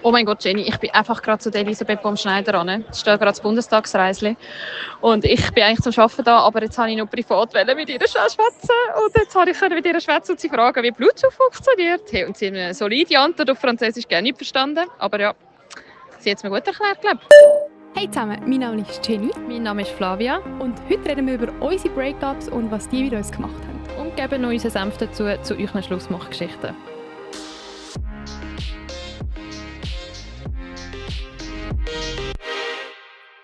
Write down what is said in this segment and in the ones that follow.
Oh mein Gott, Jenny, ich bin einfach gerade zu der Elisabeth Baumschneider ran. Es steht gerade das Bundestagsreisli. Und ich bin eigentlich zum Arbeiten da, aber jetzt wollte ich noch privat mit ihr schwätzen. Und jetzt konnte ich mit ihr schwätzen und sie fragen, wie Bluetooth funktioniert. Hey, und sie hat eine solide Antwort auf Französisch gar nicht verstanden. Aber ja, sie hat es mir gut erklärt, glaube ich. Hey zusammen, mein Name ist Jenny. Mein Name ist Flavia. Und heute reden wir über unsere Breakups und was die mit uns gemacht haben. Und geben noch unseren Senf dazu zu euren Schlussmachgeschichten.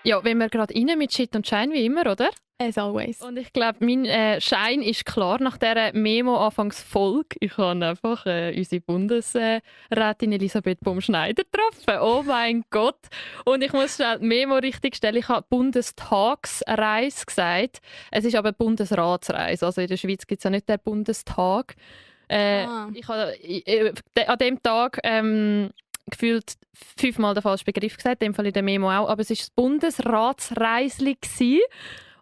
Ja, wenn wir gerade rein mit Shit und Shine, wie immer, oder? As always. Und ich glaube, mein Shine ist klar nach dieser Memo-Anfangsfolge. Ich habe einfach unsere Bundesrätin Elisabeth Baumschneider getroffen. Oh mein Gott! Und ich muss schnell die Memo richtig stellen. Ich habe Bundestagsreise gesagt. Es ist aber Bundesratsreise. Also in der Schweiz gibt es ja nicht den Bundestag. Ich habe an dem Tag gefühlt 5-mal den falschen Begriff gesagt, in dem Fall in der Memo auch, aber es war das Bundesratsreisli.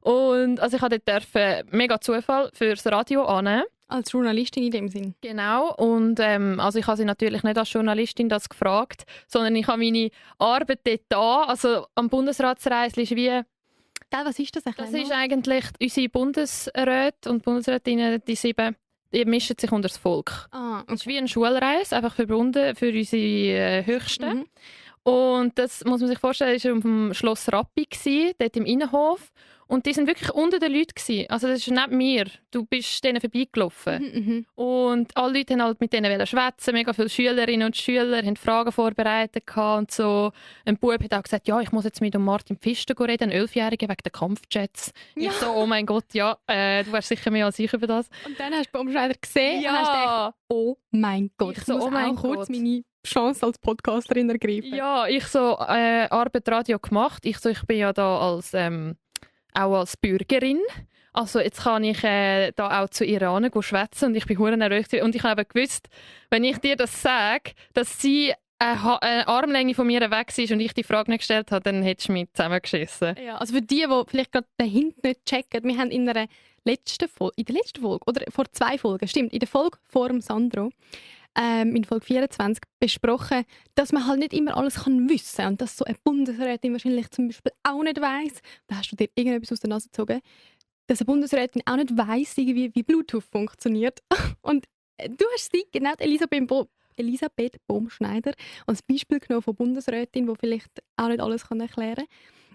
Und also ich durfte mega Zufall fürs Radio annehmen. Als Journalistin in dem Sinn? Genau, und also ich habe sie natürlich nicht als Journalistin das gefragt, sondern ich habe meine Arbeit dort da, also am Bundesratsreisli ist wie... Was ist das? Das ist eigentlich unsere Bundesräte und Bundesrätinnen, die 7... Die mischen sich unter das Volk. Okay. Es ist wie eine Schulreise, einfach verbunden für unsere Höchsten. Mhm. Und das muss man sich vorstellen, das war auf dem Schloss Rappi, dort im Innenhof. Und die waren wirklich unter den Leuten. Also das ist nicht mir. Du bist denen vorbeigelaufen. Und alle Leute wollten halt mit denen schwätzen. Mega viele Schülerinnen und Schüler haben Fragen vorbereitet. Und so. Ein Bub hat auch gesagt, ja, ich muss jetzt mit Martin Pfister reden, ein 11-Jähriger, wegen der Kampfjets. Ja. Ich so, oh mein Gott, ja, du weißt sicher mehr als ich über das. Und dann hast du Baumschneider gesehen Ja. und hast gedacht, oh mein Gott, Ich so, muss oh mein auch kurz Gott. meine Chance als Podcasterin ergreifen. Ja, ich so Arbeitsradio gemacht. Ich bin ja da auch als Bürgerin. Also jetzt kann ich da auch zu ihr schwätzen und ich bin hure nervös. Und ich habe gewusst, wenn ich dir das sage, dass sie eine Armlänge von mir weg ist und ich die Frage nicht gestellt habe, dann hättest du mich zusammengeschissen. Ja, also für die vielleicht gerade den Hint nicht checken, wir haben in der letzten Folge, oder vor 2 Folgen, stimmt, in der Folge vor dem Sandro, in Folge 24 besprochen, dass man halt nicht immer alles wissen kann und dass so eine Bundesrätin wahrscheinlich zum Beispiel auch nicht weiss, da hast du dir irgendetwas aus der Nase gezogen, dass eine Bundesrätin auch nicht weiss, wie Bluetooth funktioniert. Und du hast sie, genau Elisabeth Baumschneider, als Beispiel genommen von Bundesrätin, die vielleicht auch nicht alles erklären kann.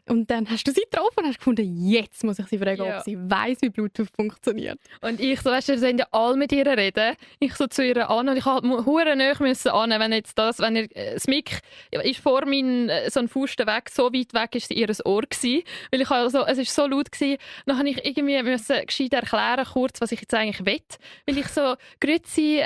Und dann hast du sie getroffen und hast gefunden, jetzt muss ich sie fragen, ob sie weiss, wie Bluetooth funktioniert. Und ich so, weißt du, sollen ja alle mit ihr reden. Ich so zu ihr an und ich halt hure nahe müssen an, wenn das Mic ist vor so ein Pfosten weg, so weit weg ist ihr Ohr gewesen, weil es war so laut gewesen. Dann habe ich irgendwie gescheit erklären kurz, was ich jetzt eigentlich will, weil ich so, grüezi,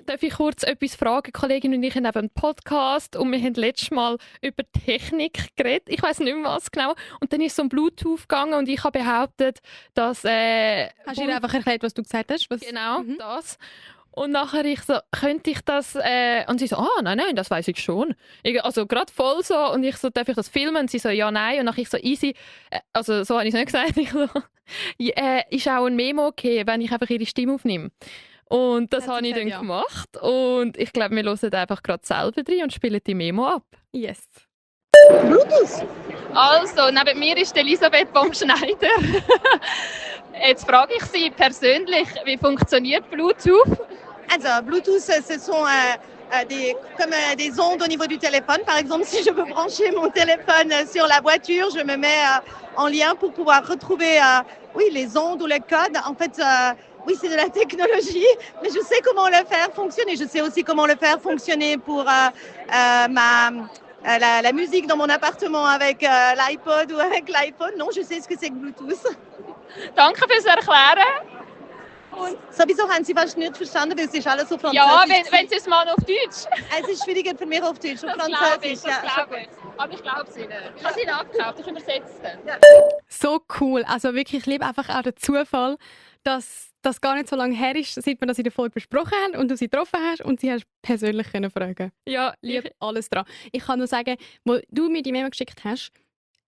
darf ich kurz etwas fragen? Die Kollegin und ich haben eben einen Podcast und wir haben letztes Mal über Technik geredet. Ich weiss nicht mehr was genau. Und dann ist so ein Bluetooth gegangen und ich habe behauptet, dass... Hast du ihr einfach erklärt, was du gesagt hast? Genau, das. Und nachher ich so, könnte ich das... Und sie so, nein, das weiss ich schon. Also gerade voll so. Und ich so, darf ich das filmen? Und sie so, ja, nein. Und nachher ich so, easy. Also so habe ich es nicht gesagt. Ich so, ist auch ein Memo okay, wenn ich einfach ihre Stimme aufnehme. Und das habe ich dann gemacht. Und ich glaube, wir hören einfach gerade selber rein und spielen die Memo ab. Yes. Bluetooth. Also, neben mir ist Elisabeth Baumschneider. Jetzt frage ich Sie persönlich, wie funktioniert Bluetooth? Also, Bluetooth, ce sont des ondes au niveau du téléphone. Par exemple, si je veux brancher mon téléphone sur la voiture, je me mets en lien pour pouvoir retrouver les ondes ou les codes. En fait, oui, c'est de la technologie, mais je sais comment le faire fonctionner. Je sais aussi comment le faire fonctionner pour la musique dans mon appartement avec l'iPod ou avec l'iPhone. Non, je sais ce que c'est que Bluetooth. Danke fürs Erklären. Und sowieso haben Sie fast nicht verstanden, weil es ist alles so französisch. Ja, wenn Sie es mal auf Deutsch. Es ist schwieriger für mich auf Deutsch und Das Französisch. glaube ich. Aber ich glaube es Ihnen. Ich habe es Ihnen abgekauft, ich übersetze es. Ja. So cool. Also wirklich, ich liebe einfach auch den Zufall, dass das gar nicht so lange her ist, seit wir das in der Folge besprochen haben und du sie getroffen hast und sie hast persönlich können fragen. Ja, liebe alles dran. Ich kann nur sagen, wo du mir die Memo geschickt hast,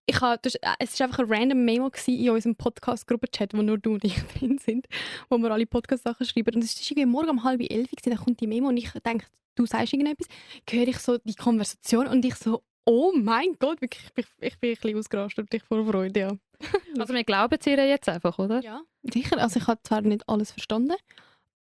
es war einfach ein random Memo in unserem Podcast-Gruppenchat, wo nur du und ich drin sind, wo wir alle Podcast-Sachen schreiben. Und es war irgendwie morgen um 10:30, dann kommt die Memo und ich denke, du sagst irgendetwas, höre ich so die Konversation und ich so, oh mein Gott, wirklich, ich bin ein bisschen ausgerastet vor Freude, ja. Also wir glauben es ihr jetzt einfach, oder? Ja, sicher. Also ich habe zwar nicht alles verstanden,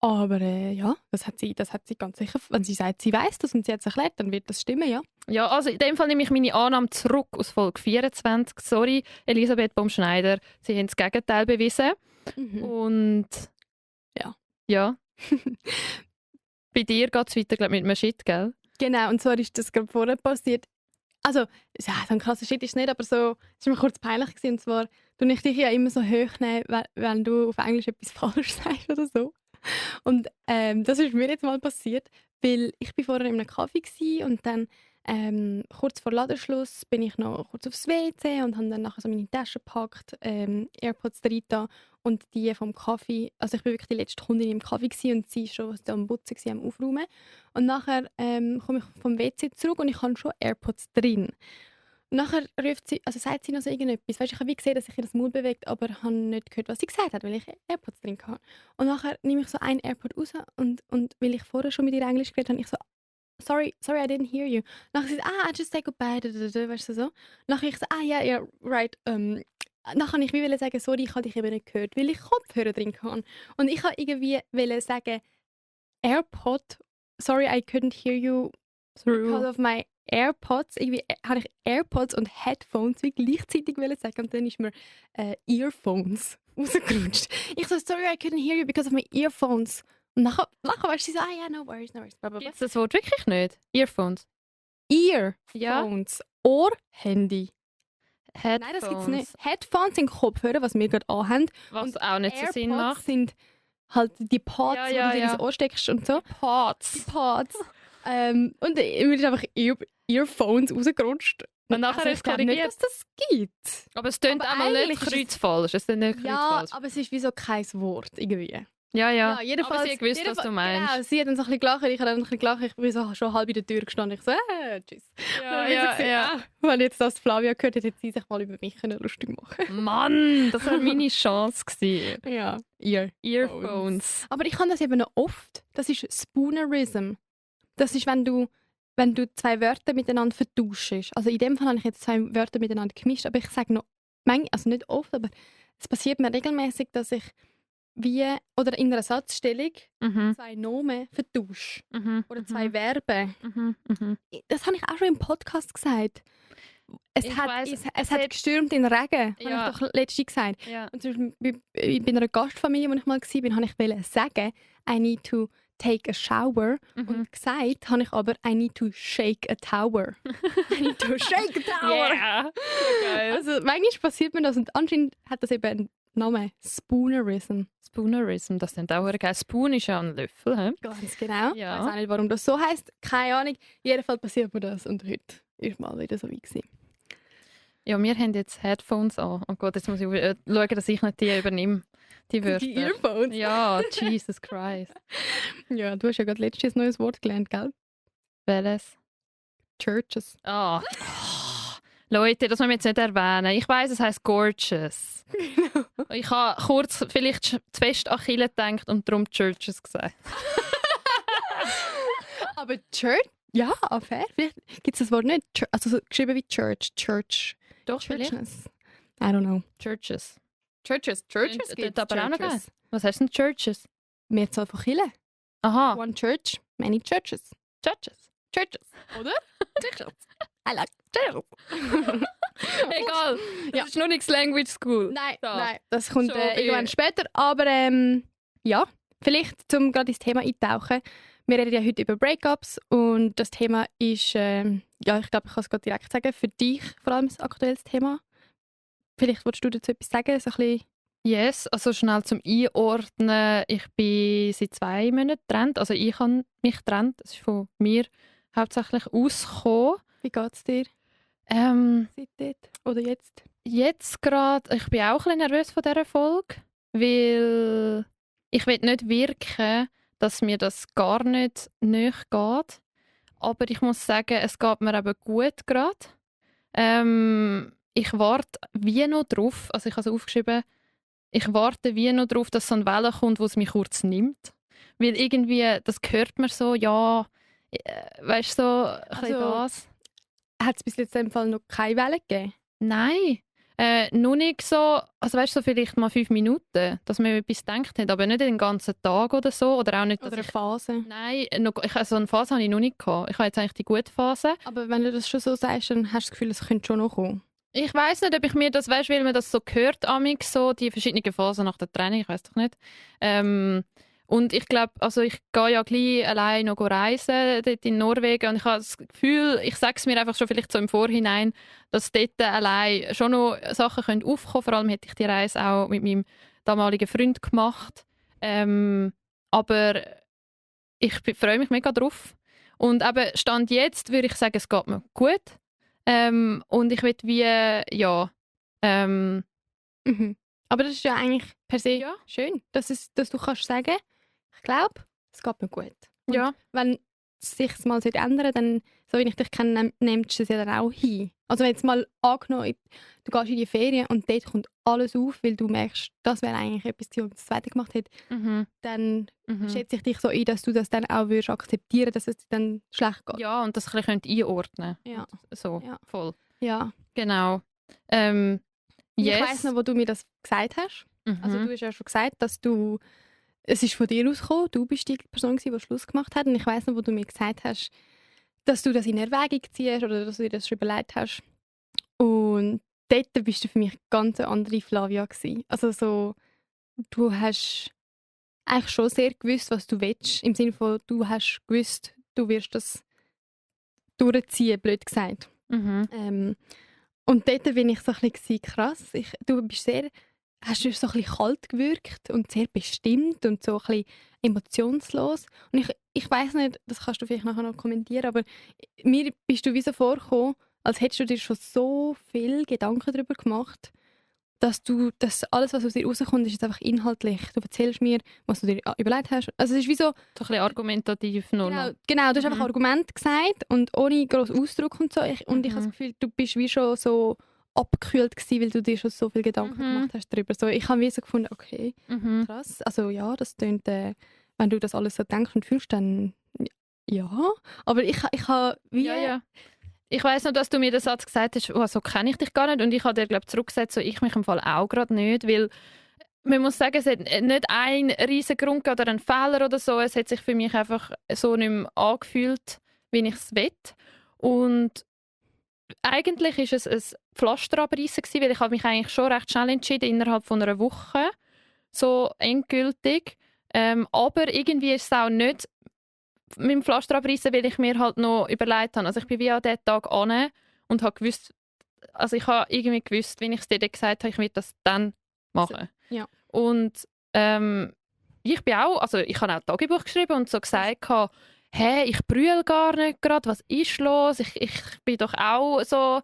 aber ja, das hat sie ganz sicher, wenn sie sagt, sie weiß das und sie hat es erklärt, dann wird das stimmen, ja. Ja, also in dem Fall nehme ich meine Annahme zurück aus Folge 24. Sorry, Elisabeth Baumschneider, Sie haben das Gegenteil bewiesen. Und Ja. Ja. Bei dir geht es weiter, glaub, mit einem Shit, gell? Genau, und zwar ist das gerade vorher passiert. Also, ja, so ein krasser Shit ist es nicht, aber so, es war mir kurz peinlich gewesen, und zwar tue ich dich ja immer so hoch nehmen, wenn du auf Englisch etwas falsch sagst oder so. Und das ist mir jetzt mal passiert, weil ich bin vorher in einem Kaffee war und dann kurz vor Ladenschluss bin ich noch kurz aufs WC und habe dann nachher so meine Tasche gepackt, AirPods drin und die vom Kaffee, also ich bin wirklich die letzte Kundin im Kaffee gewesen, und sie war schon am Putzen gewesen, am Aufräumen. Und nachher komme ich vom WC zurück und ich habe schon AirPods drin. Und nachher ruft sie, also sagt sie noch so irgendetwas. Weißt, ich habe wie gesehen, dass sich ihr das Maul bewegt, aber habe nicht gehört, was sie gesagt hat, weil ich AirPods drin hatte. Und nachher nehme ich so einen AirPod raus und weil ich vorher schon mit ihr Englisch geredet habe, ich so, sorry, I didn't hear you. Nachher sie so, I just say goodbye, weißt du so. Nachher ich so, yeah, right. Nachher wollte ich wie sagen, sorry, ich habe dich eben nicht gehört, weil ich Kopfhörer drin hatte. Und ich wollte irgendwie sagen, AirPod, sorry, I couldn't hear you because of my AirPods. Irgendwie habe ich AirPods und Headphones wie gleichzeitig sagen und dann ist mir Earphones rausgerutscht. Ich so, sorry, I couldn't hear you because of my earphones. Und nachher war sie so, yeah, no worries. Gibt es das Wort wirklich nicht? Earphones? Earphones. Ohrhandy. Headphones. Nein, das gibt es nicht. Headphones sind Kopfhörer, was wir gerade anhaben. Was und auch nicht so Sinn AirPods macht. sind halt die Pods, Ja, wo du ja. ins Ohr steckst und so. Pods. Die Pods. Und mir ist einfach Earphones rausgerutscht. Und nachher Also ist ich glaube nicht, korrigiert. dass das gibt. Aber es klingt Aber einmal nicht eigentlich ist es- kreuzfalsch. Es klingt nicht Ja, kreuzfalsch. aber es ist wie so kein Wort irgendwie. Ja. jedenfalls, Aber sie hat gewusst, was du meinst. Genau, sie hat dann so ein bisschen gelacht, ich habe dann ein bisschen gelacht, ich bin so schon halb in der Tür gestanden. Ich so, tschüss. Dann habe ich so, wenn jetzt das Flavia gehört hätte, hätte sie sich mal über mich lustig machen. Mann, das war meine Chance gewesen. Ja, Earphones. Aber ich habe das eben noch oft. Das ist Spoonerism. Das ist, wenn du zwei Wörter miteinander vertauschst. Also in dem Fall habe ich jetzt zwei Wörter miteinander gemischt, aber ich sage noch, also nicht oft, aber es passiert mir regelmäßig, dass ich oder in einer Satzstellung zwei Nomen vertausche. Oder zwei Verben. Das habe ich auch schon im Podcast gesagt. Es hat gestürmt in Regen, Ja. habe ich doch letztens gesagt. Ja. Und zum Beispiel bei einer Gastfamilie, wo ich mal war, habe ich sagen, I need to take a shower. Und gesagt habe ich aber, I need to shake a tower. I need to shake a tower. Yeah. Geil. Also manchmal passiert mir das und anscheinend hat das eben einen Namen. Spoonerism. Spoonerism, das klingt auch geil. Spoon ist ja ein Löffel. He? Ganz genau. Ja. Ich weiß auch nicht, warum das so heisst. Keine Ahnung. Jedenfalls passiert mir das und heute ist mal wieder so wie gewesen. Ja, wir haben jetzt Headphones an. Oh Gott, jetzt muss ich schauen, dass ich nicht die übernehme. Die Wörter. Die Earphones? Ja, Jesus Christ. Ja, du hast ja gerade letztes ein neues Wort gelernt, gell? Welches? Churches. Ah. Leute, das müssen wir jetzt nicht erwähnen. Ich weiss, es heisst gorgeous. Ich habe kurz vielleicht zu fest an Achille gedacht und darum Churches gesagt. Aber Church? Ja, fair. Vielleicht gibt es das Wort nicht. Also so geschrieben wie Church. Doch, vielleicht. Churches. I don't know. Churches. Churches Klingt gibt's. aber auch noch geil. Churches. Was heißt denn Churches? Mehrzahl von Kirchen. Aha. One church, many churches. Churches. Churches, oder? Churches. I like churches. Egal. Das Ja. ist nur nichts Language School. Nein, Da. nein, das kommt So, irgendwann später. Aber ja, vielleicht, um gerade ins Thema eintauchen. Wir reden ja heute über Breakups und das Thema ist, ja, ich glaube, ich kann es gerade direkt sagen, für dich vor allem ein aktuelles Thema. Vielleicht willst du dazu etwas sagen? So ein bisschen. Yes, also schnell zum Einordnen. Ich bin seit 2 Monaten getrennt. Also ich habe mich getrennt. Es ist von mir hauptsächlich ausgekommen. Wie geht es dir seit dort? Oder jetzt? Jetzt gerade, ich bin auch ein bisschen nervös von dieser Folge, weil ich will nicht wirken, dass mir das gar nicht nahe geht. Aber ich muss sagen, es geht mir eben gut gerade. Ich warte wie noch drauf, also ich habe es aufgeschrieben, ich warte wie noch drauf, dass so eine Welle kommt, wo es mich kurz nimmt. Weil irgendwie, das hört man so, ja, weißt du, so ein bisschen Also- das. Hat es bis jetzt in dem Fall noch keine Welle gegeben? Nein, nur nicht so, also weißt du, so vielleicht mal 5 Minuten, dass man etwas gedacht hat, aber nicht den ganzen Tag oder so, oder auch nicht, dass Oder eine ich... Phase? Nein, so eine Phase habe ich noch nicht gehabt. Ich habe jetzt eigentlich die gute Phase. Aber wenn du das schon so sagst, dann hast du das Gefühl, es könnte schon noch kommen. Ich weiß nicht, ob ich mir das, weißt, weil man das so hört, amix, so die verschiedenen Phasen nach der Training, ich weiß doch nicht. Und ich glaube, also ich gehe ja gleich allein noch reisen dort in Norwegen und ich habe das Gefühl, ich sage es mir einfach schon vielleicht so im Vorhinein, dass dort allein schon noch Sachen können aufkommen können. Vor allem hätte ich die Reise auch mit meinem damaligen Freund gemacht. Aber ich freue mich mega drauf. Und eben Stand jetzt würde ich sagen, es geht mir gut. Und ich will wie, ja, Mhm. Aber das ist ja eigentlich per se Ja. schön, dass du kannst sagen, ich glaube, es geht mir gut. Und ja, wenn es sich mal ändern, dann, so wie ich dich kenne, nimmst du es ja dann auch hin. Also wenn jetzt mal angenommen, du gehst in die Ferien und dort kommt alles auf, weil du merkst, das wäre eigentlich etwas, was das Zweite gemacht hat, dann schätze ich dich so ein, dass du das dann auch würdest akzeptieren, dass es dir dann schlecht geht. ja, und das ein bisschen einordnen könnt. Ja. So, Ja. voll. Ja. Genau. Ich Yes. weiss noch, wo du mir das gesagt hast. Also Mhm. du hast ja schon gesagt, dass es ist von dir ausgekommen, du bist die Person gewesen, die Schluss gemacht hat. Und ich weiss noch, wo du mir gesagt hast, dass du das in Erwägung ziehst oder dass du dir das schon überlegt hast. Und dort bist du für mich ganz eine andere Flavia gewesen. Also so, du hast eigentlich schon sehr gewusst, was du willst. Im Sinne von, du hast gewusst, du wirst das durchziehen, blöd gesagt. Mhm. Und dort bin ich so ein bisschen krass. Du bist hast du so ein bisschen kalt gewirkt und sehr bestimmt und so ein bisschen emotionslos. Und ich weiß nicht, das kannst du vielleicht nachher noch kommentieren, aber mir bist du wie so vorgekommen, als hättest du dir schon so viel Gedanken darüber gemacht, dass alles, was aus dir rauskommt, ist jetzt einfach inhaltlich. Du erzählst mir, was du dir überlegt hast. Also es ist wie so, So ein bisschen argumentativ nur noch. genau, du hast einfach Mhm. Argumente gesagt und ohne grossen Ausdruck und so. Ich habe das Mhm. Gefühl, du bist wie schon so abgekühlt gewesen, weil du dir schon so viel Gedanken Mhm. gemacht hast darüber. So, ich habe wie so gefunden, okay, Mhm. krass. Also ja, das tönt, wenn du das alles so denkst und fühlst, dann ja. Aber ich habe wie... Ja, ja. Ich weiss noch, dass du mir den Satz gesagt hast, oh, so kenne ich dich gar nicht. Und ich habe dir, glaube ich, zurückgesetzt, so ich mich im Fall auch gerade nicht, weil man muss sagen, es hat nicht einen riesen Grund gegeben oder einen Fehler oder so. Es hat sich für mich einfach so nicht mehr angefühlt, wie ich es will. Und eigentlich war es ein Pflaster abreißen, weil ich habe mich eigentlich schon recht schnell entschieden, innerhalb von einer Woche, so endgültig. Aber irgendwie ist es auch nicht mit dem Pflaster abreißen, weil ich mir halt noch überlegt habe. Also ich bin wie an diesem Tag an und habe gewusst, also ich habe irgendwie gewusst, wenn ich es dir dann gesagt habe, ich will das dann machen. Ja. Und ich bin auch, also ich habe auch Tagebuch geschrieben und so gesagt, hey, ich brülle gar nicht gerade, was ist los? Ich bin doch auch so...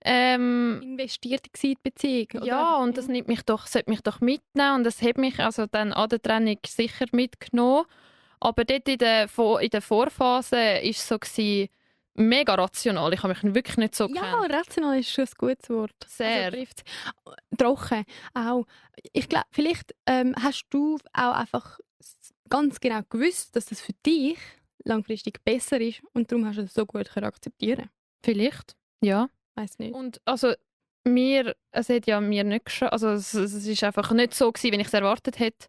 investiert gewesen in die Beziehung, oder? ja, und das nimmt mich doch, sollte mich doch mitnehmen und das hat mich also dann an der Trennung sicher mitgenommen. Aber dort in der Vorphase war es so mega rational. Ich habe mich wirklich nicht so Ja, kennt. rational ist schon ein gutes Wort. Sehr. Also, trifft's. Trocken auch. Ich glaube, vielleicht hast du auch einfach ganz genau gewusst, dass das für dich langfristig besser ist und darum hast du es so gut akzeptieren. Vielleicht, ja. Weiß nicht. Und also es hat ja mir nicht also es ist einfach nicht so gewesen, wie ich es erwartet hätte,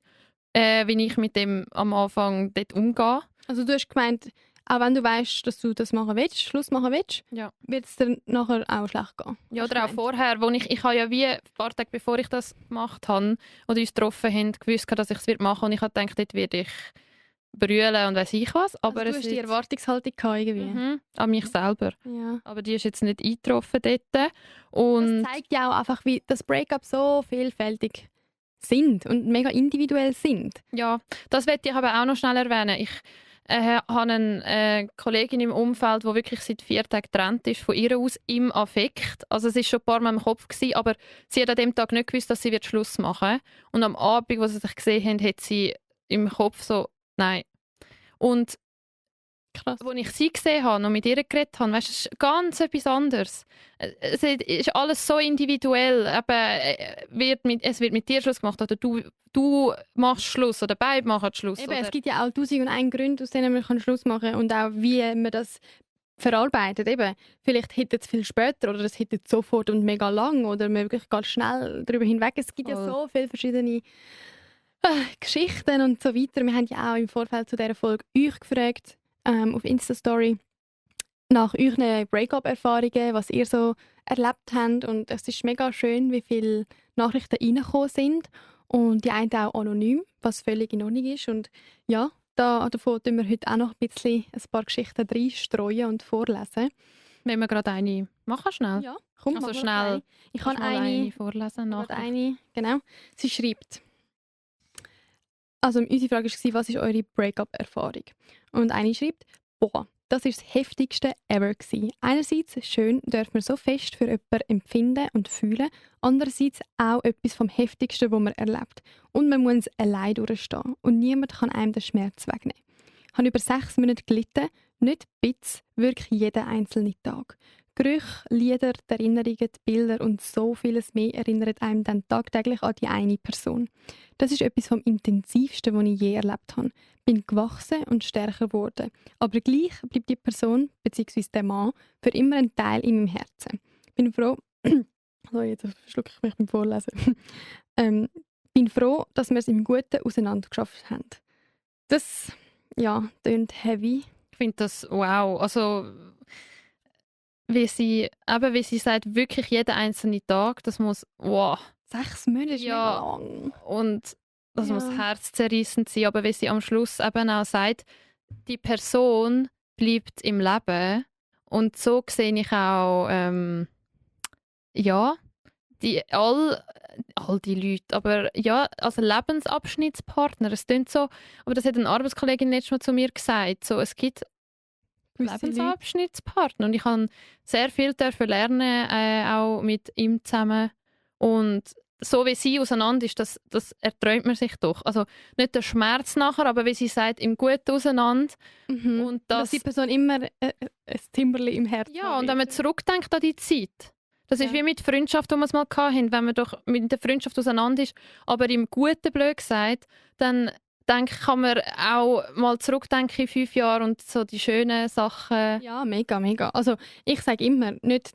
wie ich mit dem am Anfang dort umgehe. Also du hast gemeint, auch wenn du weißt, dass du das machen willst, Schluss machen willst, Ja. wird es dir nachher auch schlecht gehen. Ja, Hast du oder auch gemeint? vorher, wo ich habe ja wie ein paar Tage bevor ich das gemacht habe oder uns getroffen haben, gewusst, dass ich es machen werde und ich habe gedacht, dort werde ich brüllen und weiss ich was. Aber Also du hast die Erwartungshaltung gehabt irgendwie. an mich selber. Ja. Aber die ist jetzt nicht eingetroffen dort. Und Das zeigt ja auch einfach, wie das Breakup so vielfältig sind und mega individuell sind. ja, das möchte ich aber auch noch schnell erwähnen. Ich habe eine Kollegin im Umfeld, die wirklich seit 4 Tagen getrennt ist von ihr aus im Affekt. Also es war schon ein paar Mal im Kopf gewesen, aber sie hat an dem Tag nicht gewusst, dass sie wird Schluss machen wird. Und am Abend, wo sie sich gesehen haben, hat sie im Kopf so, nein. Und Krass. Als ich sie gesehen habe und mit ihr geredet habe, weißt, es ist ganz etwas anderes. Es ist alles so individuell. Es wird mit dir Schluss gemacht oder du machst Schluss oder beide machen Schluss. Eben, oder? es gibt ja auch 1001 Gründe, aus denen man Schluss machen kann und auch wie man das verarbeitet. Eben, vielleicht hittet es viel später oder es hittet sofort und mega lang oder man wirklich ganz schnell darüber hinweg. Es gibt ja Voll. so viele verschiedene Geschichten und so weiter. Wir haben ja auch im Vorfeld zu dieser Folge euch gefragt, auf Insta-Story, nach euren Break-up-Erfahrungen, was ihr so erlebt habt. Und es ist mega schön, wie viele Nachrichten reingekommen sind. Und die einen auch anonym, was völlig in Ordnung ist. Und ja, davon tun wir heute auch noch ein paar Geschichten reinstreuen und vorlesen. Wenn wir gerade eine machen, schnell. Ja, komm, Also mach mal schnell. eine. Ich kann eine vorlesen. gerade eine, genau. Sie schreibt. Also unsere Frage war, was ist eure Break-up-Erfahrung? Und eine schreibt, boah, das ist das heftigste ever gewesen. Einerseits schön, darf man so fest für jemanden empfinden und fühlen. Andererseits auch etwas vom Heftigsten, was man erlebt. Und man muss allein durchstehen. Und niemand kann einem den Schmerz wegnehmen. Ich habe über 6 Monate gelitten, nicht Bits, wirklich jeden einzelnen Tag. Gerüche, Lieder, die Erinnerungen, die Bilder und so vieles mehr erinnert einem dann tagtäglich an die eine Person. Das ist etwas vom Intensivsten, was ich je erlebt habe. Bin gewachsen und stärker geworden. Aber gleich bleibt die Person, bzw. der Mann, für immer ein Teil in meinem Herzen. Bin froh... so, jetzt schlucke ich mich beim Vorlesen. Bin froh, dass wir es im Guten auseinandergeschafft haben. Das, ja, klingt heavy. Ich finde das wow. Also, wie sie sagt, wirklich jeden einzelnen Tag, das muss, wow. 6 Monate ist Ja. mega lang. Und das Ja. muss herzzerreißend sein. Aber wie sie am Schluss eben auch sagt, die Person bleibt im Leben. Und so sehe ich auch, ja, all die Leute. Aber ja, also Lebensabschnittspartner, es klingt so, aber das hat eine Arbeitskollegin letztes Mal zu mir gesagt, so, es gibt Gewisse Lebensabschnittspartner. Und ich habe sehr viel dürfen lernen, auch mit ihm zusammen. Und so wie sie auseinander ist, das erträumt man sich doch. Also nicht der Schmerz nachher, aber wie sie sagt, im Guten auseinander. Mhm. Und Dass die Person immer ein Timberli im Herzen ja, hat. und wenn man zurückdenkt an die Zeit, das ist Ja. wie mit Freundschaft, die wir es mal hatten, wenn man doch mit der Freundschaft auseinander ist, aber im Guten blöd gesagt, dann denke ich, kann man auch mal zurückdenken in 5 Jahren und so die schönen Sachen. Ja, mega, mega. Also ich sage immer, nicht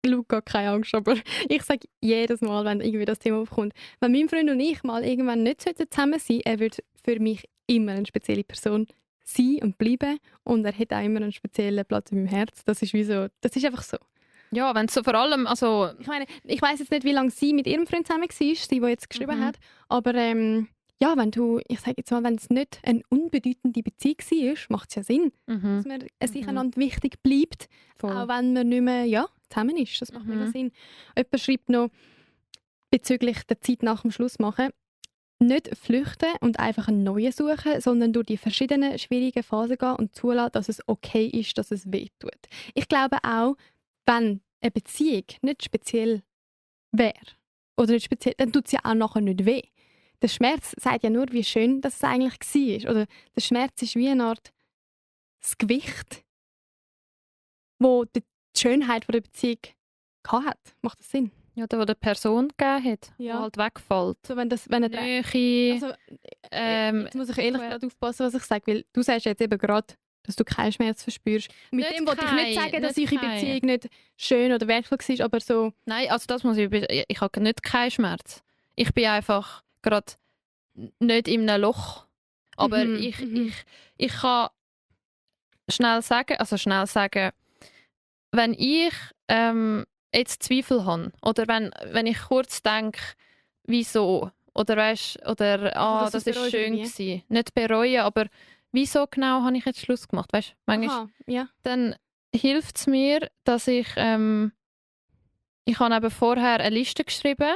Luca, keine Angst, aber ich sage jedes Mal, wenn irgendwie das Thema aufkommt, wenn mein Freund und ich mal irgendwann nicht zusammen sein sollten, er wird für mich immer eine spezielle Person sein und bleiben und er hat auch immer einen speziellen Platz in meinem Herz. Das ist wie so, das ist einfach so. Ja, wenn es so vor allem, also Ich meine, ich weiß jetzt nicht, wie lange sie mit ihrem Freund zusammen war, sie, die jetzt geschrieben hat, aber ja, wenn du, ich sage jetzt mal, wenn es nicht eine unbedeutende Beziehung war, macht es ja Sinn, dass man sich einander wichtig bleibt, voll. auch wenn man nicht mehr zusammen ist. Das macht mega Sinn. Jemand schreibt noch bezüglich der Zeit nach dem Schluss machen, nicht flüchten und einfach einen neuen suchen, sondern durch die verschiedenen schwierigen Phasen gehen und zulassen, dass es okay ist, dass es weh tut. Ich glaube auch, wenn eine Beziehung nicht speziell wäre, oder nicht speziell, dann tut es ja auch nachher nicht weh. Der Schmerz sagt ja nur, wie schön dass es eigentlich war. Oder der Schmerz ist wie eine Art das Gewicht, wo die Schönheit der Beziehung hat. Macht das Sinn? Ja, der der Person gegeben hat, Ja. der halt wegfällt. So, wenn er Nähe, also, ähm, jetzt muss ich ehrlich gerade aufpassen, was ich sage, weil du sagst jetzt eben gerade, dass du keinen Schmerz verspürst. Mit Nicht dem wollte ich nicht sagen, dass nicht eure kein. Beziehung nicht schön oder wertvoll war, aber so... Nein, also das muss ich habe nicht keinen Schmerz. Ich bin einfach gerade nicht in einem Loch. Aber Mhm, ich kann schnell sagen, wenn ich jetzt Zweifel habe oder wenn ich kurz denke, wieso oder weißt, oder dass das du es ist bereust schön oder wie? gewesen, nicht bereuen, aber wieso genau habe ich jetzt Schluss gemacht, weißt? Manchmal Aha, ja. dann hilft es mir, dass ich habe eben vorher eine Liste geschrieben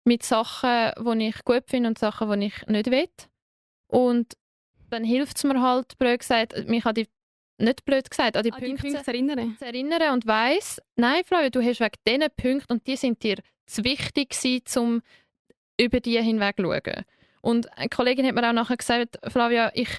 mit Sachen, die ich gut finde und Sachen, die ich nicht will. Und dann hilft es mir halt, blöd gesagt, mich an die, nicht blöd gesagt, an die An die Punkte Punkte zu erinnern. zu erinnern und weiss, nein, Flavia, du hast wegen diesen Punkten und die sind dir zu wichtig gewesen, um über die hinweg zu schauen. Und eine Kollegin hat mir auch nachher gesagt, Flavia, ich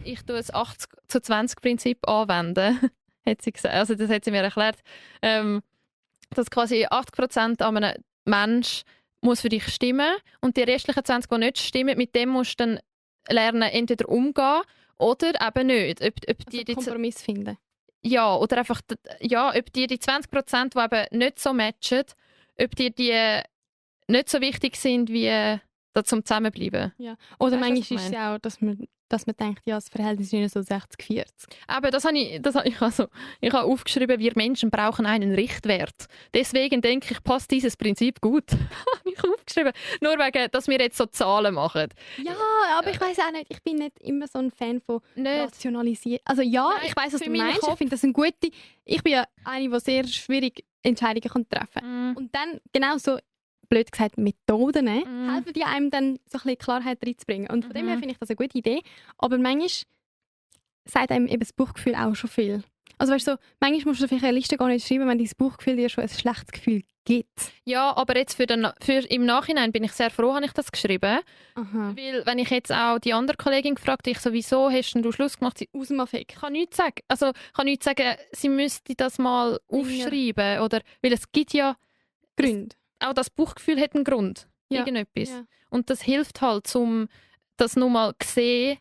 ich tue das 80-20-Prinzip anwenden, hat sie gesagt. Also das hat sie mir erklärt, dass quasi 80% an einem Mensch muss für dich stimmen und die restlichen 20, die nicht stimmen, mit dem musst du dann lernen, entweder umgehen oder eben nicht. Ob die Kompromiss finden. Ja, oder einfach ob die 20%, die eben nicht so matchen, ob die nicht so wichtig sind wie da zum Zusammenbleiben. Ja. Oder Weißt du, was manchmal ich ist es meine? ja auch, dass man denkt, ja, das Verhältnis ist nicht so 60-40. Aber ich habe aufgeschrieben, wir Menschen brauchen einen Richtwert. Deswegen denke ich, passt dieses Prinzip gut. Habe ich aufgeschrieben. Nur wegen, dass wir jetzt so Zahlen machen. Ja, aber ich weiß auch nicht, ich bin nicht immer so ein Fan von Nicht. Rationalisieren. Also ja, Nein, ich weiß, was für du meinen meinst. Kopf- Ich finde das eine gute... Ich bin ja eine, die sehr schwierig Entscheidungen treffen kann. Mm. Und dann, genau so, blöd gesagt, Methoden Mhm. helfen die einem dann so ein bisschen Klarheit reinzubringen. Und von dem her finde ich das eine gute Idee. Aber manchmal sagt einem eben das Bauchgefühl auch schon viel. Also weißt du, so, manchmal musst du vielleicht eine Liste gar nicht schreiben, wenn dein Bauchgefühl dir schon ein schlechtes Gefühl gibt. Ja, aber jetzt für im Nachhinein bin ich sehr froh, habe ich das geschrieben. Aha. Weil, wenn ich jetzt auch die andere Kollegin gefragt habe, ich so, wieso hast denn du Schluss gemacht? Sie, Aus dem Affekt. ich kann nichts sagen. Also, ich kann nichts sagen, sie müsste das mal aufschreiben. Oder, weil es gibt ja, Gründe. auch das Bauchgefühl hat einen Grund. Ja. Irgendetwas. Ja. Und das hilft halt, um das nochmal zu sehen,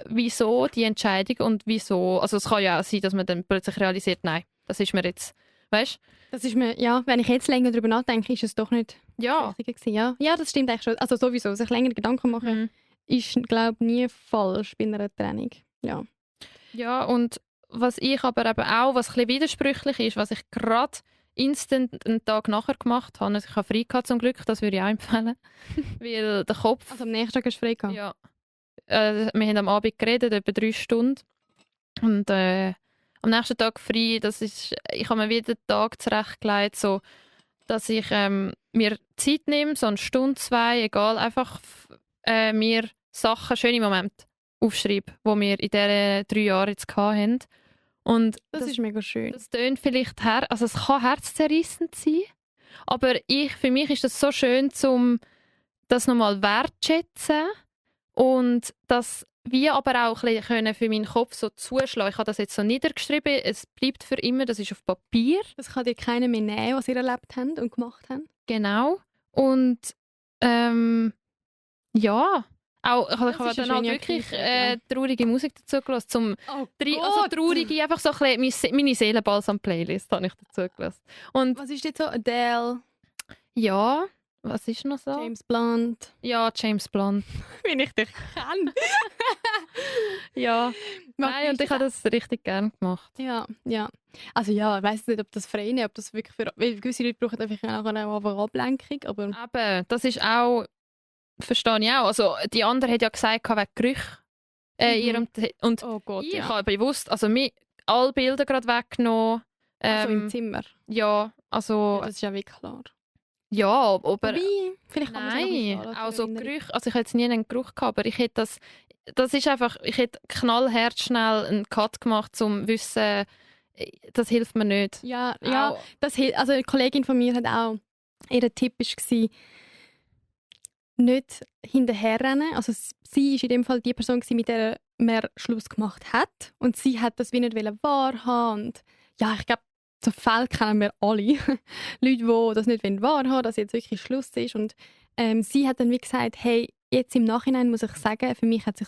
wieso die Entscheidung und wieso. Also, es kann ja auch sein, dass man dann plötzlich realisiert, nein, das ist mir jetzt, weißt Das ist mir, ja, wenn ich jetzt länger darüber nachdenke, ist es doch nicht ja. das Richtige gewesen. Ja. Ja, das stimmt eigentlich schon. Also sowieso, sich länger Gedanken machen, Mhm. ist, glaube ich, nie falsch bei einer Trennung. Ja. Ja, und was ich aber eben auch, was ein bisschen widersprüchlich ist, was ich gerade instant einen Tag nachher gemacht habe, also ich habe frei gehabt zum Glück, das würde ich auch empfehlen, weil der Kopf, Also am nächsten Tag hast du frei gehabt? ja, wir haben am Abend geredet, etwa 3 Stunden und am nächsten Tag frei, ich habe mir wieder den Tag zurechtgelegt, so, dass ich mir Zeit nehme, so 1 Stunde, 2, egal, einfach mir Sachen, schöne Momente aufschreibe, die wir in diesen 3 Jahren jetzt hatten. Und Das ist mega schön. das tönt vielleicht also es kann herzzerrissend sein, aber für mich ist das so schön, das nochmal wertschätzen und das wie aber auch ein bisschen für meinen Kopf so zuschlagen. Ich habe das jetzt so niedergeschrieben, es bleibt für immer, das ist auf Papier. Das kann dir keiner mehr nehmen, was ihr erlebt habt und gemacht habt. Genau. Und ja, auch, ich habe ist eine dann halt schöne wirklich Aktivität, traurige Musik dazu gelassen, Oh also traurige, einfach so ein bisschen meine Seelenbalsam-Playlist habe ich dazu gelassen. Und Was ist jetzt so? Adele, ja, was ist noch so? James Blunt. Ja, James Blunt. Wenn ich dich kenne. Ja, nein, und ich habe das richtig gerne gemacht. Ja, ja. Also ja, ich weiss nicht, ob das für ihn, ob das wirklich für... Weil gewisse Leute brauchen einfach auch eine Ablenkung, aber... Aber das ist auch, verstehe ich auch, also die andere hat ja gesagt, wegen Gerüchen. Ihrem und Oh Gott, ich ja. habe bewusst, also alle Bilder gerade weggenommen. Also im Zimmer. Ja, also Ja, das ist ja wirklich klar. ja, aber Wobei, vielleicht kann man es nein, auch auch so Gerüche, also ich hätte jetzt nie einen Geruch gehabt, aber ich hätte das ist einfach, ich hätte knallhart schnell einen Cut gemacht, um zu wissen, das hilft mir nicht. Ja, ja. Auch- Also eine Kollegin von mir hat auch, ihr Tipp war, nicht hinterherrennen. Also sie war in dem Fall die Person, mit der man Schluss gemacht hat. Und sie hat das wie nicht wahrhaben. Und ja, ich glaube, so Fälle kennen wir alle. Leute, die das nicht wahrhaben wollen, dass jetzt wirklich Schluss ist. Und sie hat dann wie gesagt, hey, jetzt im Nachhinein muss ich sagen, für mich hat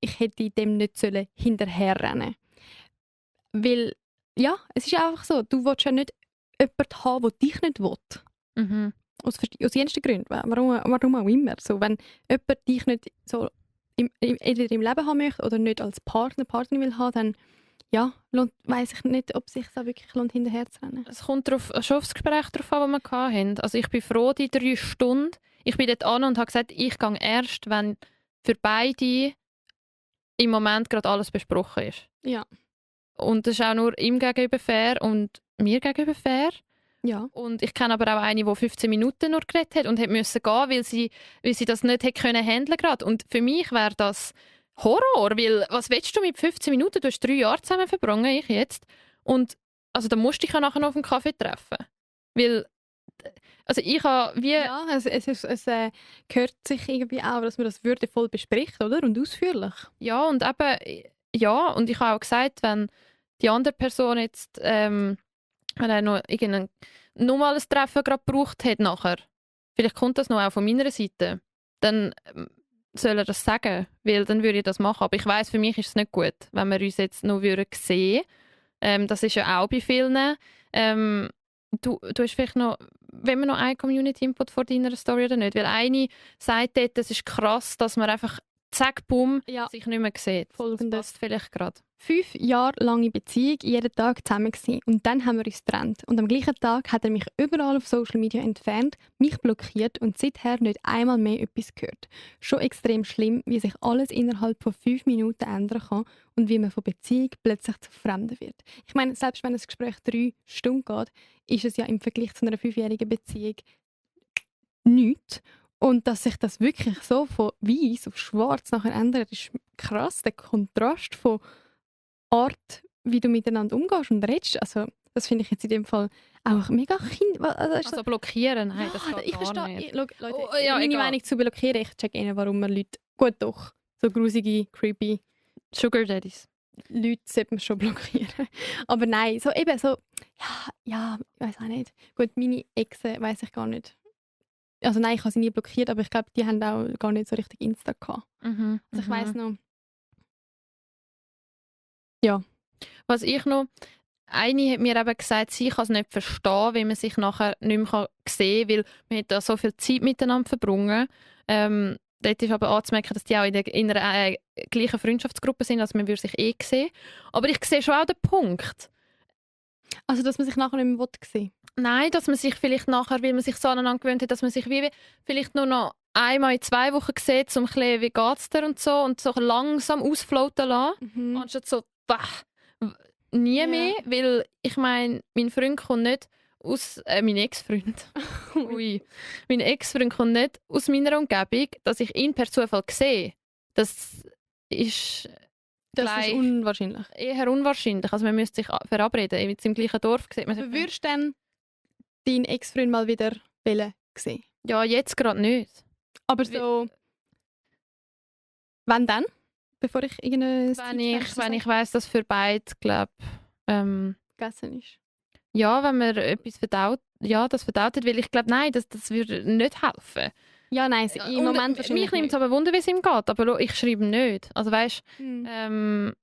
ich hätte dem nicht hinterherrennen. Weil, ja, es ist einfach so, du willst ja nicht jemanden haben, der dich nicht will. Mhm. Aus jensten Gründen. Warum auch immer. So, wenn jemand dich nicht so entweder im Leben haben möchte oder nicht als Partner will haben, dann ja, weiss ich nicht, ob es sich da wirklich lohnt, hinterher zu rennen. Es kommt schon aufs Gespräch drauf an, das wir hatten. Also ich bin froh, die 3 Stunden. Ich bin dort an und habe gesagt, ich gehe erst, wenn für beide im Moment gerade alles besprochen ist. Ja. Und das ist auch nur ihm gegenüber fair und mir gegenüber fair. Ja. Und ich kenne aber auch eine, die 15 Minuten nur geredet hat und musste gehen, weil sie das nicht hätte können handeln gerade. Und für mich wäre das Horror, weil was willst du mit 15 Minuten? Du hast 3 Jahre zusammen verbracht, ich jetzt. Und also da musst du dich ja nachher noch auf einen Kaffee treffen. Weil also ich habe wie... Ja, es gehört sich irgendwie auch, dass man das würdevoll bespricht, oder? Und ausführlich. Ja, und eben, ja, und ich habe auch gesagt, wenn die andere Person jetzt, wenn er noch irgendein normales Treffen gerade gebraucht hat nachher, vielleicht kommt das noch auch von meiner Seite, dann soll er das sagen, weil dann würde ich das machen. Aber ich weiss, für mich ist es nicht gut, wenn wir uns jetzt noch sehen würden. Das ist ja auch bei vielen. Du hast vielleicht noch, wenn wir noch einen Community-Input vor deiner Story oder nicht? Weil eine sagt dort, es ist krass, dass man einfach zack, bumm, Ja. sich nicht mehr sieht. Folgendes. Das passt vielleicht gerade. 5 Jahre lange Beziehung, jeden Tag zusammen gewesen. Und dann haben wir uns getrennt. Und am gleichen Tag hat er mich überall auf Social Media entfernt, mich blockiert und seither nicht einmal mehr etwas gehört. Schon extrem schlimm, wie sich alles innerhalb von 5 Minuten ändern kann und wie man von Beziehung plötzlich zu Fremden wird. Ich meine, selbst wenn das Gespräch 3 Stunden geht, ist es ja im Vergleich zu einer 5-jährigen Beziehung nichts. Und dass sich das wirklich so von weiß auf schwarz nachher ändert, ist krass. Der Kontrast von Art, wie du miteinander umgehst und redest, also das finde ich jetzt in dem Fall auch mega Also blockieren, nein, das geht ich gar verstehe, nicht. Leute, Ja, meine egal. Meinung zu blockieren, ich check ihnen, warum man Leute, gut doch, so grusige, creepy Sugar Daddies. Leute sollte man schon blockieren. Aber nein, so eben so, ja, ich weiß auch nicht. Gut, meine Exen weiß ich gar nicht. Also nein, ich habe sie nie blockiert, aber ich glaube, die haben auch gar nicht so richtig Insta gehabt. Mhm. Also ich weiss noch. Was ich noch... Eine hat mir eben gesagt, sie kann es nicht verstehen, wie man sich nachher nicht mehr sehen kann, weil man hat da so viel Zeit miteinander verbrungen. Dort ist aber anzumerken, dass die auch in einer gleichen Freundschaftsgruppe sind, also man würde sich eh sehen. Aber ich sehe schon auch den Punkt. Also dass man sich nachher nicht mehr sehen will. Nein, dass man sich vielleicht nachher, weil man sich so aneinander gewöhnt hat, dass man sich wie vielleicht nur noch einmal in 2 Wochen sieht, um ein bisschen, wie geht's dir und so langsam ausfloaten lassen. Anstatt so, nie Ja. mehr, weil ich meine, mein Freund kommt nicht aus, mein Ex-Freund, ui, mein Ex-Freund kommt nicht aus meiner Umgebung, dass ich ihn per Zufall sehe. Das ist Das gleich ist unwahrscheinlich. eher unwahrscheinlich. Also man müsste sich verabreden, jetzt im gleichen Dorf sieht man sich. Du würdest dann deinen Ex-Freund mal wieder sehen? Ja, jetzt gerade nicht. Aber so... Wann dann? Bevor ich irgendeine Wenn ich weiss, dass für beide, glaube gegessen ist. ja, wenn man etwas verdaut, ja, das verdaut hat, weil ich glaube, nein, das würde nicht helfen. Ja, nein, im Und Moment wahrscheinlich mich nimmt es aber Wunder, wie es ihm geht, aber ich schreibe nicht. Also weißt nicht. weil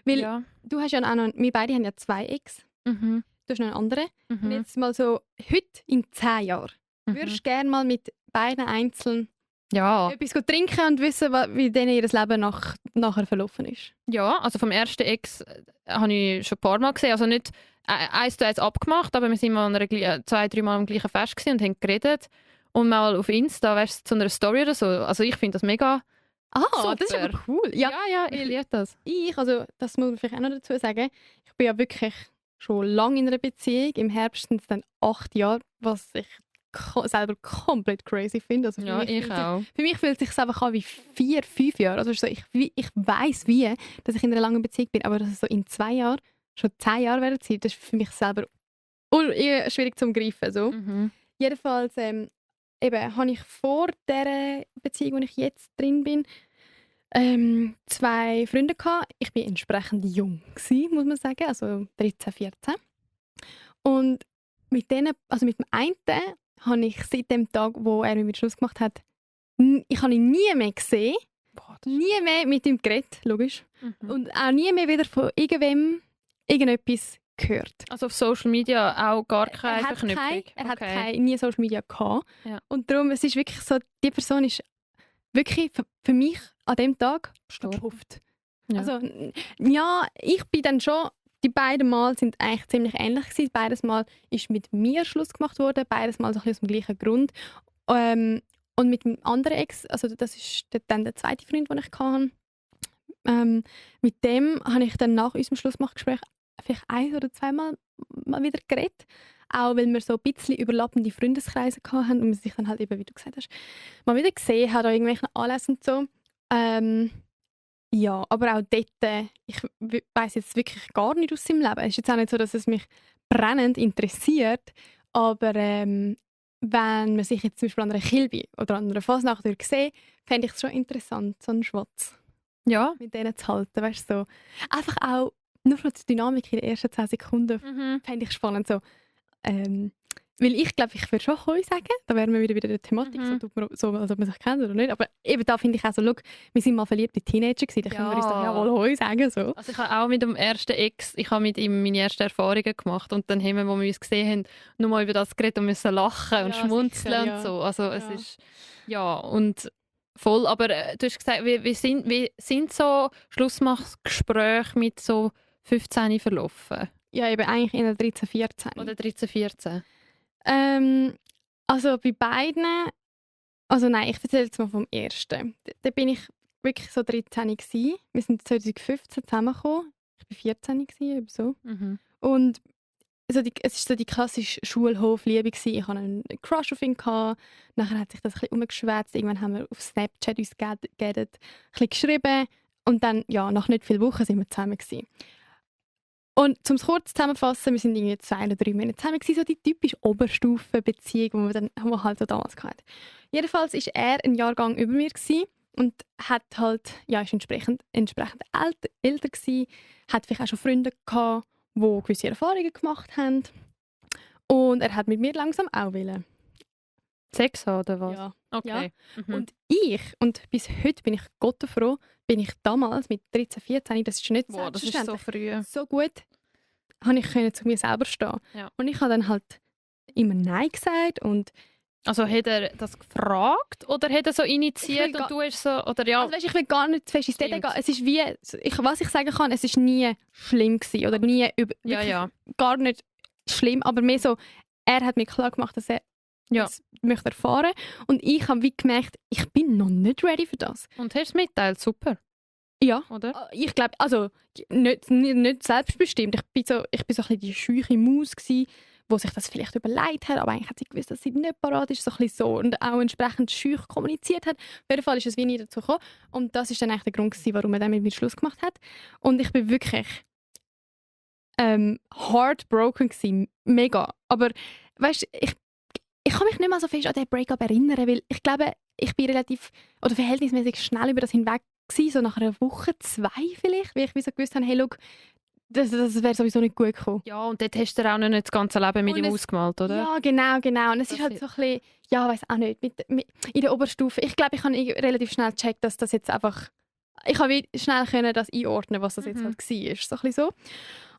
Weil du hast ja auch noch... Wir beide haben ja 2 Ex. Mhm. Du hast noch einen anderen. Und Mhm. jetzt mal so, heute in 10 Jahren, Mhm. würdest du gerne mal mit beiden einzeln Ja. etwas trinken und wissen, wie denen ihr Leben nachher verlaufen ist? Ja, also vom ersten Ex habe ich schon ein paar Mal gesehen. Also nicht 1:1 abgemacht, aber wir sind mal 2-3 Mal am gleichen Fest gewesen und haben geredet. Und mal auf Insta, weißt du, zu einer Story oder so. Also ich finde das mega Das ist super. aber cool. Ja, ja, ich liebe das. also das muss man vielleicht auch noch dazu sagen, ich bin ja wirklich schon lange in einer Beziehung. Im Herbst sind es dann 8 Jahre, was ich selber komplett crazy finde. Also Ja, ich auch. Für mich fühlt es sich einfach an wie 4-5 Jahre. Also so, ich weiss wie, dass ich in einer langen Beziehung bin, aber dass es so in 2 Jahren schon 10 Jahre werden sein, das ist für mich selber eher schwierig zu greifen. So. Mhm. Jedenfalls habe ich vor der Beziehung, wo ich jetzt drin bin, 2 Freunde gehabt. Ich war entsprechend jung gewesen, muss man sagen, also 13, 14. Und mit denen, also mit dem einen, habe ich seit dem Tag, wo er mit mir Schluss gemacht hat, ich habe ihn nie mehr gesehen, nie mehr mit ihm geredet, logisch, Mhm. und auch nie mehr wieder von irgendwem irgendetwas gehört. Also auf Social Media auch gar keine Er hat Verknüpfung? nie Social Media gehabt. Ja. Und darum, es ist wirklich so, die Person ist wirklich für mich an dem Tag verpufft. Ja. Also, ja, ich bin dann schon, die beiden Mal sind eigentlich ziemlich ähnlich gewesen. Beides Mal ist mit mir Schluss gemacht worden, beides Mal so ein bisschen aus dem gleichen Grund. Und mit dem anderen Ex, also das ist dann der zweite Freund, den ich hatte, mit dem habe ich dann nach unserem Schlussmachgespräch vielleicht 1 oder 2 Mal wieder geredet. Auch weil wir so ein bisschen überlappende Freundeskreise hatten und man sich dann halt eben, wie du gesagt hast, mal wieder gesehen hat an irgendwelchen Anlässen und so. Ja, aber auch dort, ich weiss jetzt wirklich gar nicht aus seinem Leben. Es ist jetzt auch nicht so, dass es mich brennend interessiert, Aber wenn man sich jetzt zum Beispiel an einer Kilby oder an einer Fasnacht würde sehen, fände ich es schon interessant, so einen Schwatz Ja. mit denen zu halten. Weißt, so. Einfach auch nur schon die Dynamik in den ersten 10 Sekunden fände ich spannend. So. Weil ich glaube, ich würde schon Hoi sagen. Da wären wir wieder in der Thematik, so, tut man so, als ob man sich kennt oder nicht. Aber eben da finde ich auch so, schau, wir sind mal verliebte Teenager gewesen, da können wir uns doch ja wohl Hoi sagen. So. Also ich habe auch mit dem ersten Ex, ich habe mit ihm meine ersten Erfahrungen gemacht und dann haben wir, wo wir uns gesehen haben, nur mal über das geredet und müssen lachen und schmunzeln sicher, ja. und so. Also es ist, ja, und voll, aber du hast gesagt, wie sind so Schlussmachgespräche mit so 15 verlaufen? Ja, eben eigentlich in der 13, 14. Oder 13, 14? Also bei beiden, also nein, ich erzähle jetzt mal vom ersten. Da bin ich wirklich so 13 gsi. Wir sind 2015 zusammengekommen. Ich war 14 gsi, eben so. Und so es war so die klassische Schulhofliebe gsi. Ich hatte einen Crush auf ihn gehabt. Nachher hat sich das ein bisschen umgeschwätzt. Irgendwann haben wir auf Snapchat uns ein bisschen geschrieben. Und dann, ja, nach nicht vielen Wochen sind wir zusammen gsi. Und zum kurz zusammenfassen, wir sind irgendwie 2 oder 3 Monate zusammen gewesen, so die typische Oberstufenbeziehung, die wir halt so damals hatten. Jedenfalls war er ein Jahrgang über mir gewesen und hat halt, ja, ist entsprechend älter gewesen, hat vielleicht auch schon Freunde gehabt, die gewisse Erfahrungen gemacht haben. Und er hat mit mir langsam auch wollen. Sex haben, oder was? Ja. Okay. Ja. Und bis heute bin ich Gott froh, bin ich damals mit 13, 14, das ist nicht das ist so früh. so gut, habe ich zu mir selber stehen. Ja. Und ich habe dann halt immer Nein gesagt und also hat er das gefragt oder hat er so initiiert Ich will und du hast so, oder ja? also weißt, ich will gar nicht zu fest ins Detail gehen. Es ist wie, was ich sagen kann, es ist nie schlimm gewesen oder nie gar nicht schlimm, aber mehr so, er hat mir klar gemacht, dass er das möchte erfahren. Und ich habe wie gemerkt, ich bin noch nicht ready für das. Und hast du es mitteilt? Super. Ja. Oder? Ich glaube, also nicht selbstbestimmt. Ich bin so ein bisschen die scheue Maus gsi, die sich das vielleicht überlegt hat, aber eigentlich hat sie gewusst, dass sie nicht parat ist, so ein bisschen so. Und auch entsprechend scheu kommuniziert hat. Auf jeden Fall ist es wie nie dazu gekommen. Und das ist dann eigentlich der Grund gewesen, warum er dann mit mir Schluss gemacht hat. Und ich bin wirklich heartbroken gsi. Mega. Aber weißt, ich kann mich nicht mehr so fest an den Breakup erinnern, weil ich glaube, ich bin relativ oder verhältnismäßig schnell über das hinweg gewesen, so nach einer Woche, 2 vielleicht, weil ich wie so gewusst habe, hey, look, das wäre sowieso nicht gut gekommen. Ja, und dort hast du auch noch nicht das ganze Leben mit ihm ausgemalt, oder? Ja, genau. Und es ist halt so ein bisschen, ja, weiß auch nicht, in der Oberstufe. Ich glaube, ich habe relativ schnell gecheckt, dass das jetzt einfach, ich habe schnell können das einordnen, was das jetzt halt war. So ein bisschen so.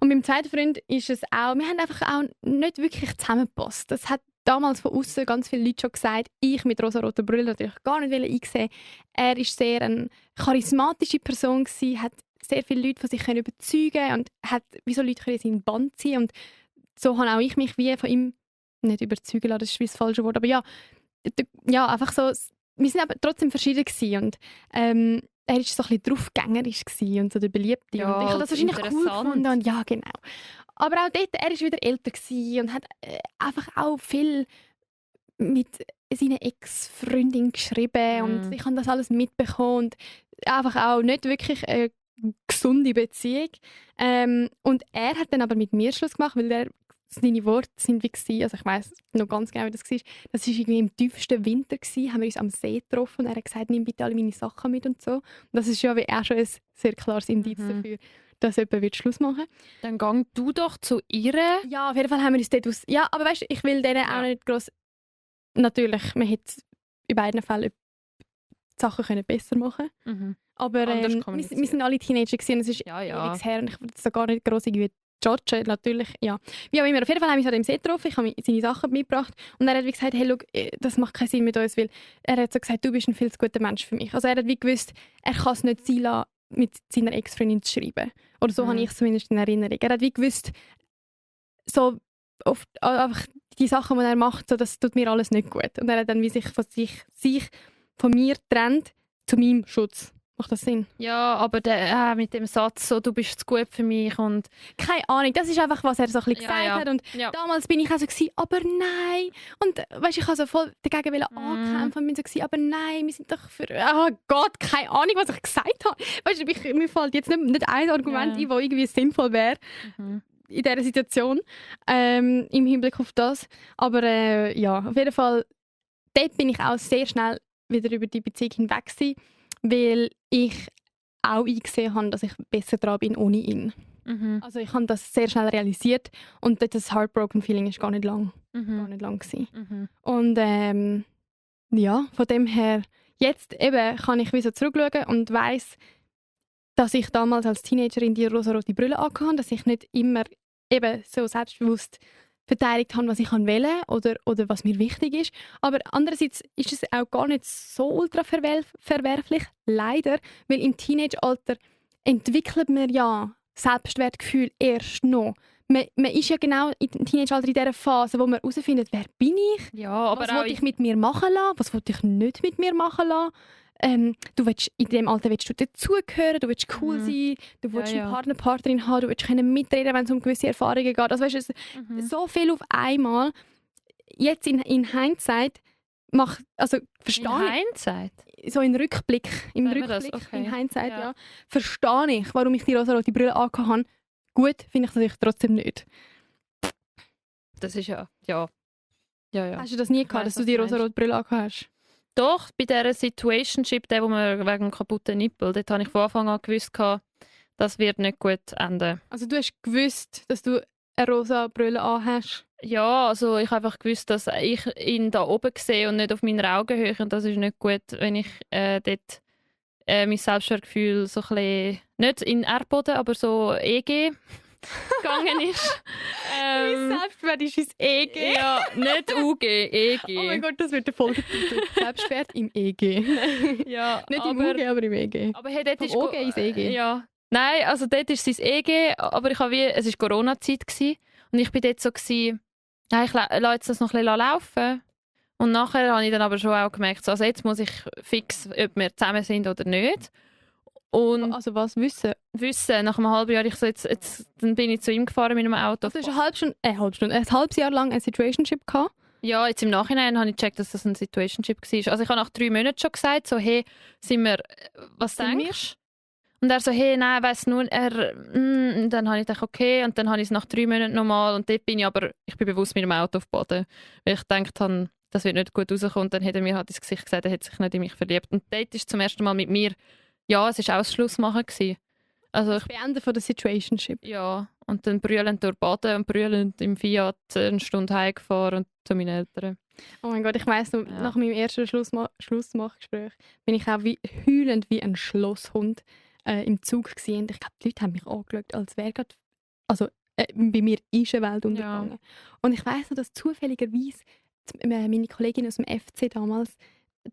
Und beim zweiten Freund ist es auch, wir haben einfach auch nicht wirklich zusammengepasst. Das hat damals von außen ganz viele Leute schon gesagt, ich mit rosa-roter Brille natürlich gar nicht einsehen. Er war sehr eine charismatische Person gewesen, hat sehr viele Leute von sich überzeugen und hat wie so Leute in seinen Band ziehen. Und so habe auch ich mich wie von ihm nicht überzeugen lassen, das ist wie das falsche Wort, aber ja, einfach so, wir sind aber trotzdem verschieden gewesen und er war so ein bisschen draufgängerisch und so der Beliebte. Ja, und ich habe das wahrscheinlich cool gefunden. Und ja, genau. Aber auch dort, er war wieder älter und hat einfach auch viel mit seiner Ex-Freundin geschrieben. Und ich habe das alles mitbekommen. Und einfach auch nicht wirklich eine gesunde Beziehung. Und er hat dann aber mit mir Schluss gemacht, weil seine Worte sind wie gewesen, also ich weiss noch ganz genau, wie das war. Das war irgendwie im tiefsten Winter gewesen, haben wir uns am See getroffen und er hat gesagt, nimm bitte alle meine Sachen mit und so. Und das ist ja wie auch schon ein sehr klares Indiz dafür, dass jemand Schluss machen will. Dann gang du doch zu ihr. Ja, auf jeden Fall haben wir uns dort aus... Ja, aber weißt du, ich will denen auch nicht gross... Natürlich, man hätte in beiden Fällen die Sachen können besser machen können. Aber wir sind alle Teenager gewesen, und es ist ewig her und ich würde da gar nicht gross irgendwie judgen, natürlich, ja. Wie auch immer, auf jeden Fall haben wir uns an dem See getroffen, ich habe seine Sachen mitgebracht und er hat wie gesagt, hey, look, das macht keinen Sinn mit uns, weil er hat so gesagt, du bist ein viel zu guter Mensch für mich. Also er hat wie gewusst, er kann es nicht sein lassen, mit seiner Ex-Freundin zu schreiben. Oder so habe ich es zumindest in Erinnerung. Er hat wie gewusst, so oft einfach die Sachen, die er macht, so, das tut mir alles nicht gut. Und er hat dann wie sich von mir trennt zu meinem Schutz. Macht das Sinn? Ja, aber mit dem Satz, so, du bist zu gut für mich und... Keine Ahnung, das ist einfach, was er so ein bisschen gesagt hat. Und damals bin ich auch so gewesen, aber nein. Und weißt, ich habe so voll dagegen ankämpfen und bin so gewesen, aber nein, wir sind doch für... Oh Gott, keine Ahnung, was ich gesagt habe. Weißt du, mir fällt jetzt nicht ein Argument ein, das irgendwie sinnvoll wäre. in dieser Situation im Hinblick auf das. Aber ja, auf jeden Fall, dort bin ich auch sehr schnell wieder über die Beziehung hinweg gewesen, weil ich auch eingesehen habe, dass ich besser dran bin ohne ihn. Mhm. Also ich habe das sehr schnell realisiert und das Heartbroken Feeling ist gar nicht lang gewesen. Mhm. Und ja, von dem her, jetzt eben kann ich wie so zurückschauen und weiss, dass ich damals als Teenagerin die rosarote Brille angehabt habe, dass ich nicht immer eben so selbstbewusst verteidigt habe, was ich wähle oder was mir wichtig ist. Aber andererseits ist es auch gar nicht so ultra verwerflich, leider, weil im Teenageralter entwickelt man ja Selbstwertgefühl erst noch. Man ist ja genau im Teenageralter in dieser Phase, wo man herausfindet, wer bin ich, Ja, aber was auch will ich mit mir machen lassen, was will ich nicht mit mir machen lassen. Du willst, in diesem Alter willst du dazugehören, du willst cool sein, du willst Ja, einen Partner, Partnerin haben, du willst können mitreden, wenn es um gewisse Erfahrungen geht. Also weißt du, so viel auf einmal. Jetzt in Hindsight in verstehe Hindsight. ich, so in Rückblick, im Sagen wir das? Rückblick, Okay. in Hindsight, Ja. ja, verstehe ich, warum ich die rosarote Brille angehabt habe. Gut, finde ich das natürlich trotzdem nicht. Das ist ja. Ja. Hast du das nie Ich gehabt, weiss, dass du was die du meinst. rosarote Brille angehabt hast? Doch, bei dieser Situationship, der, wo man wegen dem kaputten Nippel, dort habe ich von Anfang an gewusst, das wird nicht gut enden. Also du hast gewusst, dass du eine rosa Brille anhast? Ja, also ich habe einfach gewusst, dass ich ihn da oben sehe und nicht auf meiner Augenhöhe. Und das ist nicht gut, wenn ich dort mein Selbstwertgefühl so ein bisschen, nicht in Erdboden, aber so EG gegangen ist. Mein Selbstwert ist ins EG. Ja, nicht UG, EG. Oh mein Gott, das wird der Folgetitel. Selbstwert im EG. Ja, Nicht im aber, UG, aber im EG. aber hey, dort Vom ist OG ins EG. Ja. Nein, also dort ist es EG, aber ich habe es war Corona-Zeit gsi und ich bin dort so gsi, ja, ich lasse jetzt das noch ein bisschen laufen. Und nachher habe ich dann aber schon auch gemerkt, so, also jetzt muss ich fix, ob wir zusammen sind oder nicht. Und Also was wissen? wissen, nach einem halben Jahr, dann bin ich zu ihm gefahren mit einem Auto. Also du hast ein halbes Jahr lang eine Situationship gehabt. Ja, jetzt im Nachhinein habe ich gecheckt, dass das ein Situationship war. Also ich habe nach 3 Monaten schon gesagt, so, hey, was Sind wir? denkst du? Und er so, hey, nein, weiss nur, dann habe ich gedacht, okay, und dann habe ich es nach 3 Monaten nochmal und dort bin ich bin bewusst mit dem Auto auf den Boden, weil ich gedacht habe, das wird nicht gut rauskommen und dann hat er mir halt ins Gesicht gesagt, er hat sich nicht in mich verliebt. Und dort ist zum ersten Mal mit mir, ja, es war Ausschluss machen gewesen. Also ich, Beenden von der Situationship. ja, und dann brüllend durch Baden und brüllend im Fiat eine Stunde heimgefahren und zu meinen Eltern. Oh mein Gott, ich weiss noch, Ja. nach meinem ersten Schlussmachgespräch bin ich auch heulend wie ein Schlosshund im Zug gewesen. Und ich glaube, die Leute haben mich angeschaut, als wäre gerade, also bei mir ist eine Welt untergegangen. Und ich weiss noch, dass zufälligerweise meine Kollegin aus dem FC damals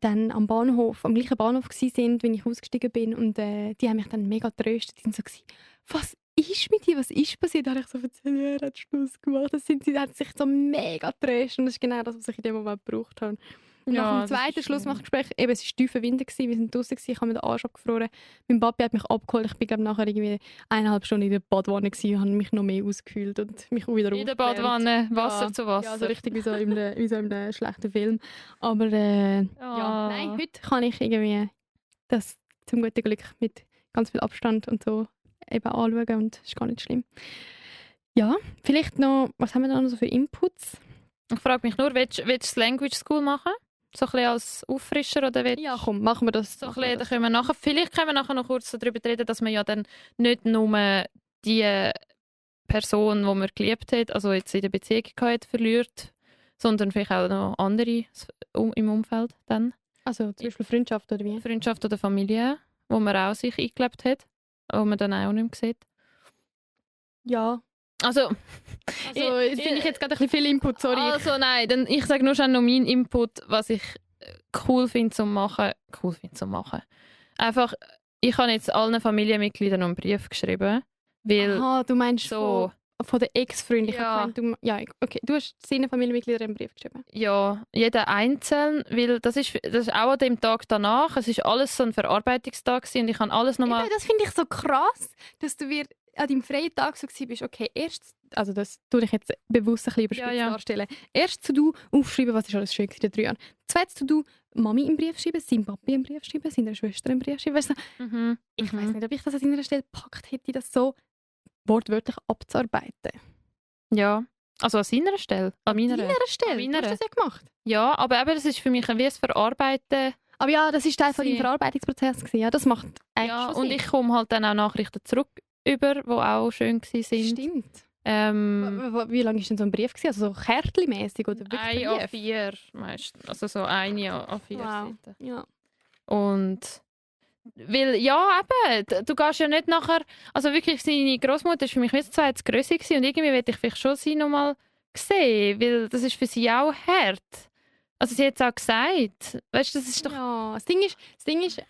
dann am gleichen Bahnhof sind, wenn ich ausgestiegen bin und die haben mich dann mega getröstet. Die sind so gewesen, was ist mit dir, was ist passiert? Da habe ich so erzählt, ja, er hat Schluss gemacht. Sie hat sich so mega getröstet und das ist genau das, was ich in dem Moment gebraucht habe. Und Ja, nach das dem zweiten ist Schlussmachgespräch, eben, es war tiefer Winter, wir sind draußen, ich habe mir den Arsch abgefroren. Mein Papi hat mich abgeholt, ich bin glaube nachher irgendwie 1,5 Stunden in der Badwanne und habe mich noch mehr ausgekühlt und mich auch wieder In der aufgewärmt. Badwanne, Wasser zu Wasser. Ja, so richtig wie so in einem schlechten Film. Aber ja, nein, heute kann ich irgendwie das zum guten Glück mit ganz viel Abstand und so eben anschauen und das ist gar nicht schlimm. Ja, vielleicht noch, was haben wir da noch so für Inputs? Ich frage mich nur, willst du das Language School machen? So ein bisschen als Auffrischer oder willst Ja, komm, machen wir das. so ein machen wir bisschen, das. dann können wir nachher, vielleicht können wir nachher noch kurz darüber reden, dass man ja dann nicht nur die Person, die man geliebt hat, also jetzt in der Beziehung hat, verliert, sondern vielleicht auch noch andere im Umfeld dann. Also zum Beispiel Freundschaft oder wie? Freundschaft oder Familie, wo man auch sich eingelebt hat, wo man dann auch nicht mehr sieht. Ja. Also, Also, finde ich jetzt gerade ein bisschen viel Input, sorry. Also nein, dann, ich sage nur schon noch meinen Input, was ich cool finde zum machen. Einfach, ich habe jetzt allen Familienmitgliedern noch einen Brief geschrieben, weil Aha, du meinst so, von der Ex-Freundin. Ich Ja. habe gemeint, okay. Du hast seinen Familienmitgliedern einen Brief geschrieben. ja, jeder einzeln, weil das ist auch an dem Tag danach, es ist alles so ein Verarbeitungstag gewesen und ich habe alles nochmal... Eben, das finde ich so krass, dass du wieder an deinem freien Tag so bist. Okay, erst, also das tue ich jetzt bewusst ein bisschen überspitzt Ja. darstellen. Erst zu du aufschreiben, was ist alles schön in den 3 Jahren. Zweitens zu du Mami im Brief schreiben, seinem Papi im Brief schreiben, seiner Schwester im Brief schreiben. Weißt du, ich weiß nicht, ob ich das an seiner Stelle gepackt hätte, das so wortwörtlich abzuarbeiten. Ja. Also an seiner Stelle. An meiner. An deiner Stelle? An meiner. Du hast das ja gemacht. Ja, aber eben, das ist für mich wie ein Verarbeiten. Aber ja, das ist Teil von deinem Sie- Verarbeitungsprozess gewesen. Ja, das macht eigentlich Ja, schon und Sinn. ich komme halt dann auch Nachrichten zurück über, die auch schön waren. Stimmt. Wie lange war denn so ein Brief gewesen? Also so Kärtchen-mässig oder wirklich Ein Brief? A4 meistens. Also so eine A4 Wow. Seiten. Ja. Und weil, ja, eben, du gehst ja nicht nachher, also wirklich, seine Großmutter war für mich wie das zweite Grösse gewesen, und irgendwie wollte ich vielleicht schon sie nochmal sehen, weil das ist für sie auch hart. Also sie hat es auch gesagt. Weißt du, das ist doch... Ja, das Ding ist,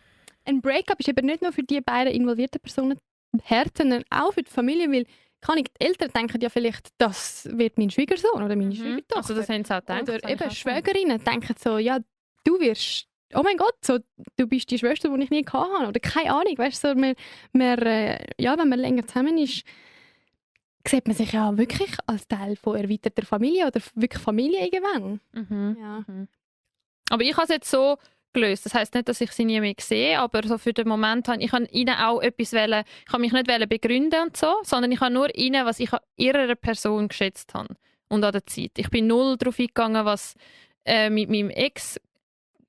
ein Breakup ist eben nicht nur für die beiden involvierten Personen hart, sondern auch für die Familie, weil die Eltern denken ja vielleicht, das wird mein Schwiegersohn oder meine Schwiegertochter. Also das haben sie auch gedacht. Oder das habe ich eben auch Schwägerinnen denken so, ja, du wirst, oh mein Gott, so, du bist die Schwester, die ich nie hatte. Oder keine Ahnung, weißt du, so, ja, wenn man länger zusammen ist, sieht man sich ja wirklich als Teil von erweiterter Familie oder wirklich Familie irgendwann. Mhm. Ja. Aber ich habe es jetzt so gelöst. Das heisst nicht, dass ich sie nie mehr sehe, aber so für den Moment habe ich ihnen auch etwas wollen, ich habe mich nicht begründen und so, sondern ich habe nur ihnen, was ich an ihrer Person geschätzt habe und an der Zeit. Ich bin null darauf eingegangen, was mit meinem Ex